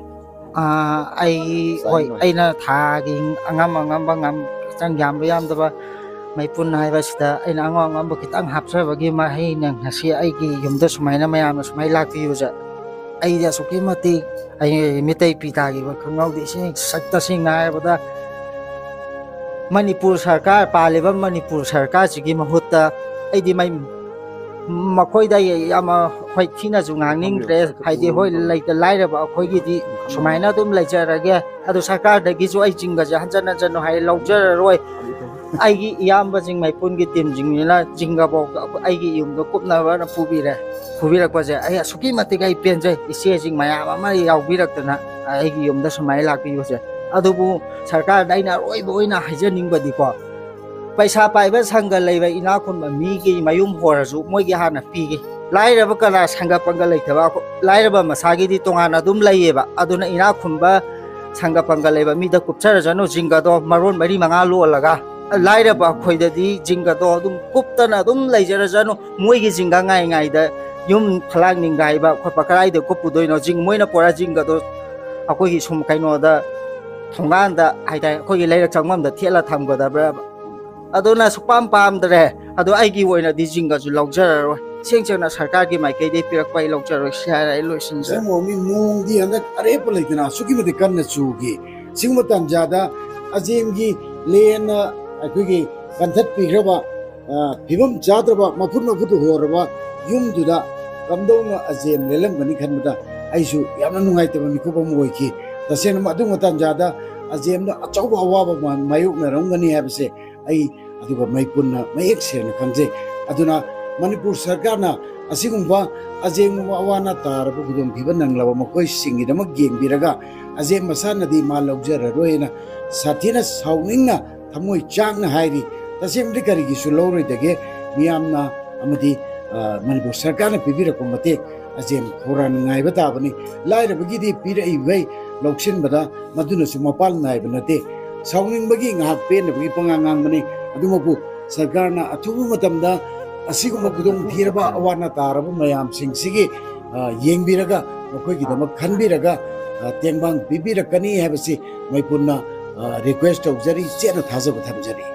ꯑꯥ, ꯑꯩ, ꯍꯣꯏ, ꯑꯩꯅ ꯊꯥꯒꯤ ꯑꯉꯝ ꯑꯉꯝꯕ ꯉꯝ ꯍꯛꯆꯥꯡ ꯌꯥꯝꯕ ꯌꯥꯝꯗꯕ ꯃꯩꯄꯨꯟ ꯍꯥꯏꯕꯁꯤꯗ ꯑꯩꯅ ꯑꯉꯝ ꯑꯉꯝꯕ ꯈꯤꯇꯪ ꯍꯥꯞꯆꯕꯒꯤ ꯃꯍꯩꯅ ꯉꯁꯤ ꯑꯩꯒꯤ ꯌꯨꯝꯗ ꯁꯨꯃꯥꯏꯅ ꯃꯌꯥꯝꯅ ꯁꯨꯃꯥꯏꯅ ꯂꯥꯛꯄꯤꯕꯁꯦ ꯑꯩꯗꯤ ꯑꯁꯨꯛꯀꯤ ꯃꯇꯤꯛ ꯑꯩ ꯃꯤꯇꯩ ꯄꯤ ꯇꯥꯈꯤꯕ ꯈꯪꯍꯧꯗꯦ꯫ ꯏꯁꯤꯡ ꯁꯛ ꯇꯁꯦꯡꯅ ꯍꯥꯏꯔꯕꯗ ꯃꯅꯤꯄꯨꯔ ꯁꯔꯀꯥꯔ, ꯄꯥꯜꯂꯤꯕ ꯃꯅꯤꯄꯨꯔ ꯁꯔꯀꯥꯔꯁꯤꯒꯤ ꯃꯍꯨꯠꯇ ꯑꯩꯗꯤ ꯃꯩ-, ꯃꯈꯣꯏꯗ ꯑꯩ ꯌꯥꯝ, ꯍꯣꯏ, ꯊꯤꯅꯁꯨ ꯉꯥꯡꯅꯤꯡꯗ꯭ꯔꯦ꯫ ꯍꯥꯏꯗꯤ, ꯍꯣꯏ, ꯂꯩꯇ ꯂꯥꯏꯔꯕ ꯑꯩꯈꯣꯏꯒꯤꯗꯤ ꯁꯨꯃꯥꯏꯅ ꯑꯗꯨꯝ ꯂꯩꯖꯔꯒꯦ꯫ ꯑꯗꯣ ꯁꯔꯀꯥꯔꯗꯒꯤꯁꯨ ꯑꯩ ꯖꯤꯡꯒꯁꯦ ꯍꯟꯖꯟ ꯍꯟꯖꯟꯅ ꯍꯥꯏ ꯂꯧꯖꯔꯔꯣꯏ꯫ ꯑꯩꯒꯤ ꯏꯌꯥꯝꯕꯁꯤꯡ ꯃꯩꯄꯨꯟꯒꯤ ꯇꯤꯝꯁꯤꯡꯁꯤꯅ ꯖꯤꯡꯒꯐꯥꯎ ꯑꯩꯒꯤ ꯌꯨꯝꯗ ꯀꯨꯞꯅꯕꯅ ꯄꯨꯕꯤꯔꯦ꯫ ꯄꯨꯕꯤꯔꯛꯄꯁꯦ ꯑꯩ ꯑꯁꯨꯛꯀꯤ ꯃꯇꯤꯛ ꯑꯩ ꯄꯦꯟꯖꯩ꯫ ꯏꯆꯦꯁꯤꯡ ꯃꯌꯥꯝ ꯑꯃ ꯌꯥꯎꯕꯤꯔꯛꯇꯅ ꯑꯩꯒꯤ ꯌꯨꯝꯗ ꯁꯨꯃꯥꯏꯅ ꯂꯥꯛꯄꯤꯕꯁꯦ꯫ ꯑꯗꯨꯕꯨ ꯁꯔꯀꯥꯔꯗ ꯑꯩꯅ ꯑꯔꯣꯏꯕ ꯑꯣꯏꯅ ꯍꯥꯏꯖꯅꯤꯡꯕꯗꯤꯀꯣ, ꯄꯩꯁꯥ ꯄꯥꯏꯕ ꯁꯪꯒ ꯂꯩꯕ ꯏꯅꯥꯛ ꯈꯨꯟꯕ ꯃꯤꯒꯤ ꯃꯌꯨꯝ ꯍꯣꯔꯁꯨ ꯃꯣꯏꯒꯤ ꯍꯥꯟꯅ ꯄꯤꯒꯦ꯫ ꯂꯥꯏꯔꯕ ꯀꯅꯥ ꯁꯪꯒ ꯄꯪꯒ ꯂꯩꯇꯕ? ꯑꯩꯈꯣꯏ ꯂꯥꯏꯔꯕ ꯃꯁꯥꯒꯤꯗꯤ ꯇꯣꯉꯥꯟꯅ ꯑꯗꯨꯝ ꯂꯩꯌꯦꯕ꯫ ꯑꯗꯨꯅ ꯏꯅꯥꯛ ꯈꯨꯟꯕ ꯁꯪꯒ ꯄꯪꯒ ꯂꯩꯕ ꯃꯤꯗ ꯀꯨꯞꯆꯔꯖꯅꯨ ꯖꯤꯡꯒꯗꯣ ꯃꯔꯣꯟ ꯃꯔꯤ ꯃꯉꯥ ꯂꯣꯜꯂꯒ꯫ ꯂꯥꯏꯔꯕ ꯑꯩꯈꯣꯏꯗꯗꯤ ꯖꯤꯡꯒꯗꯣ ꯑꯗꯨꯝ ꯀꯨꯞꯇꯅ ꯑꯗꯨꯝ ꯂꯩꯖꯔꯖꯅꯨ꯫ ꯃꯣꯏꯒꯤ ꯖꯤꯡꯒ ꯉꯥꯏ ꯉꯥꯏꯗ ꯌꯨꯝ ꯐꯂꯥꯡ ꯅꯤꯡꯒꯥꯏꯕ ꯈꯣꯠꯄ ꯀꯗꯥꯏꯗ ꯀꯨꯞꯄꯨꯗꯣꯏꯅꯣ? ꯖꯤꯡ-, ꯃꯣꯏꯅ ꯄꯨꯔꯛꯑ ꯖꯤꯡꯒꯗꯣ ꯑꯩꯈꯣꯏꯒꯤ ꯁꯨꯝ ꯀꯩꯅꯣꯗ, ꯊꯣꯡꯒꯥꯟꯗ ꯍꯥꯏꯇꯥꯔꯦ, ꯑꯩꯈꯣꯏꯒꯤ ꯂꯩꯔꯛ ꯆꯪꯐꯝꯗ ꯊꯦꯠꯂ ꯊꯝꯒꯗꯕ꯭ꯔꯕ? ꯑꯗꯨꯅ ꯁꯨꯛꯄꯥꯝ ꯄꯥꯝꯗ꯭ꯔꯦ꯫ ꯑꯗꯣ ꯑꯩꯒꯤ ꯑꯣꯏꯅꯗꯤ ꯖꯤꯡꯒꯁꯨ ꯂꯧꯖꯔꯔꯣꯏ꯫ ꯏꯁꯦꯡ ꯁꯦꯡꯅ ꯁꯔꯀꯥꯔꯒꯤ ꯃꯥꯏꯀꯩꯗꯒꯤ ꯄꯤꯔꯛꯄ ꯑꯩ ꯂꯧꯖꯔꯣꯏ꯫ ꯁꯤ ꯍꯥꯏꯔ ꯑꯩ ꯂꯣꯏꯁꯤꯟꯖꯔꯦ꯫ ꯁꯤꯒꯨꯝꯕ ꯃꯤ ꯅꯣꯡꯗꯤ ꯍꯟꯗꯛ ꯑꯔꯦꯞꯄ ꯂꯩꯇꯅ ꯑꯁꯨꯛꯀꯤ ꯃꯇꯤꯛ ꯀꯟꯅ ꯆꯨꯈꯤ꯫ ꯁꯤꯒꯨꯝꯕ ꯇꯥꯟꯖꯥꯗ ꯑꯖꯦꯝꯒꯤ ꯂꯦꯟꯅ ꯑꯩꯈꯣꯏꯒꯤ ꯀꯟꯊꯠꯄꯤꯈ꯭ꯔꯕ, ꯑ, ꯐꯤꯕꯝ ꯆꯥꯗ꯭ꯔꯕ, ꯃꯐꯨꯠ ꯃꯐꯨꯠ ꯍꯣꯔꯕ ꯌꯨꯝꯗꯨꯗ ꯀꯝꯗꯧꯅ ꯑꯖꯦꯝ ꯂꯦꯜꯂꯝꯒꯅꯤ ꯈꯟꯕꯗ ꯑꯩꯁꯨ ꯌꯥꯝꯅ ꯅꯨꯡꯉꯥꯏꯇꯕ ꯃꯤꯀꯨꯞ ꯑꯃ ꯑꯣꯏꯈꯤ꯫ ꯇꯁꯦꯡꯅ ꯑꯗꯨꯒꯨꯝꯕ ꯇꯥꯟꯖꯥꯗ ꯑꯖꯦꯝꯗ ꯑꯆꯧꯕ ꯑꯋꯥꯕ ꯃꯥ-, ꯃꯥꯌꯣꯛꯅꯔꯝꯒꯅꯤ ꯍꯥꯏꯕꯁꯦ ꯑꯩ ꯑꯗꯨꯒ ꯃꯩꯄꯨꯟꯅ ꯃꯌꯦꯛ ꯁꯦꯡꯅ ꯈꯪꯖꯩ꯫ ꯑꯗꯨꯅ ꯃꯅꯤꯄꯨꯔ ꯁꯔꯀꯥꯔꯅ ꯑꯁꯤꯒꯨꯝꯕ ꯑꯖꯦꯝꯒꯨꯝꯕ ꯑꯋꯥ ꯑꯅꯥ ꯇꯥꯔꯕ ꯈꯨꯗꯣꯡꯊꯤꯕ ꯅꯪꯂꯕ ꯃꯈꯣꯏꯁꯤꯡꯒꯤꯗꯃꯛ ꯌꯦꯡꯕꯤꯔꯒ ꯑꯖꯦꯝ ꯃꯁꯥꯅꯗꯤ ꯃꯥ ꯂꯧꯖꯔꯔꯣꯏꯅ ꯁꯥꯊꯤꯅ ꯁꯥꯎꯅꯤꯡꯅ ꯊꯃꯣꯏ ꯆꯥꯛꯅ ꯍꯥꯏꯔꯤ꯫ ꯇꯁꯦꯡꯕꯗꯤ ꯀꯔꯤꯒꯤꯁꯨ ꯂꯧꯔꯣꯏꯗꯒꯦ? ꯃꯤꯌꯥꯝꯅ ꯑꯃꯗꯤ, ꯑ, ꯃꯅꯤꯄꯨꯔ ꯁꯔꯀꯥꯔꯅ ꯄꯤꯕꯤꯔꯛꯄ ꯃꯇꯦꯡ ꯑꯖꯦꯝ ꯈꯧꯔꯥꯡꯅ ꯉꯥꯏꯕ ꯇꯥꯕꯅꯤ꯫ ꯂꯥꯏꯔꯕꯒꯤꯗꯤ ꯄꯤꯔꯛꯏꯈꯩ ꯂꯧꯁꯤꯟꯕꯗ ꯃꯗꯨꯅꯁꯨ ꯃꯄꯥꯜ ꯅꯥꯏꯕ ꯅꯠꯇꯦ꯫ ꯁꯥꯎꯅꯤꯡꯕꯒꯤ ꯉꯥꯏꯍꯥꯛ ꯄꯦꯟꯗꯕꯒꯤ ꯄꯉꯥꯡ ꯉꯥꯡꯕꯅꯤ꯫ ꯑꯗꯨꯃꯛꯄꯨ ꯁꯔꯀꯥꯔꯅ ꯑꯊꯨꯕ ꯃꯇꯝꯗ ꯑꯁꯤꯒꯨꯝꯕ ꯈꯨꯗꯣꯡꯊꯤꯔꯕ ꯑꯋꯥ ꯑꯅꯥ ꯇꯥꯔꯕ ꯃꯌꯥꯝꯁꯤꯡꯁꯤꯒꯤ, ꯑ, ꯌꯦꯡꯕꯤꯔꯒ ꯃꯈꯣꯏꯒꯤꯗꯃꯛ ꯈꯟꯕꯤꯔꯒ, ꯑ, ꯇꯦꯡꯕꯥꯡ ꯄꯤꯕꯤꯔꯛꯀꯅꯤ ꯍꯥꯏꯕꯁꯤ ꯃꯩꯄꯨꯟꯅ ꯔꯤꯀ꯭ꯋꯦꯁ ꯇꯧꯖꯔꯤ, ꯆꯦꯠꯅ ꯊꯥꯖꯕ ꯊꯝꯖꯔꯤ꯫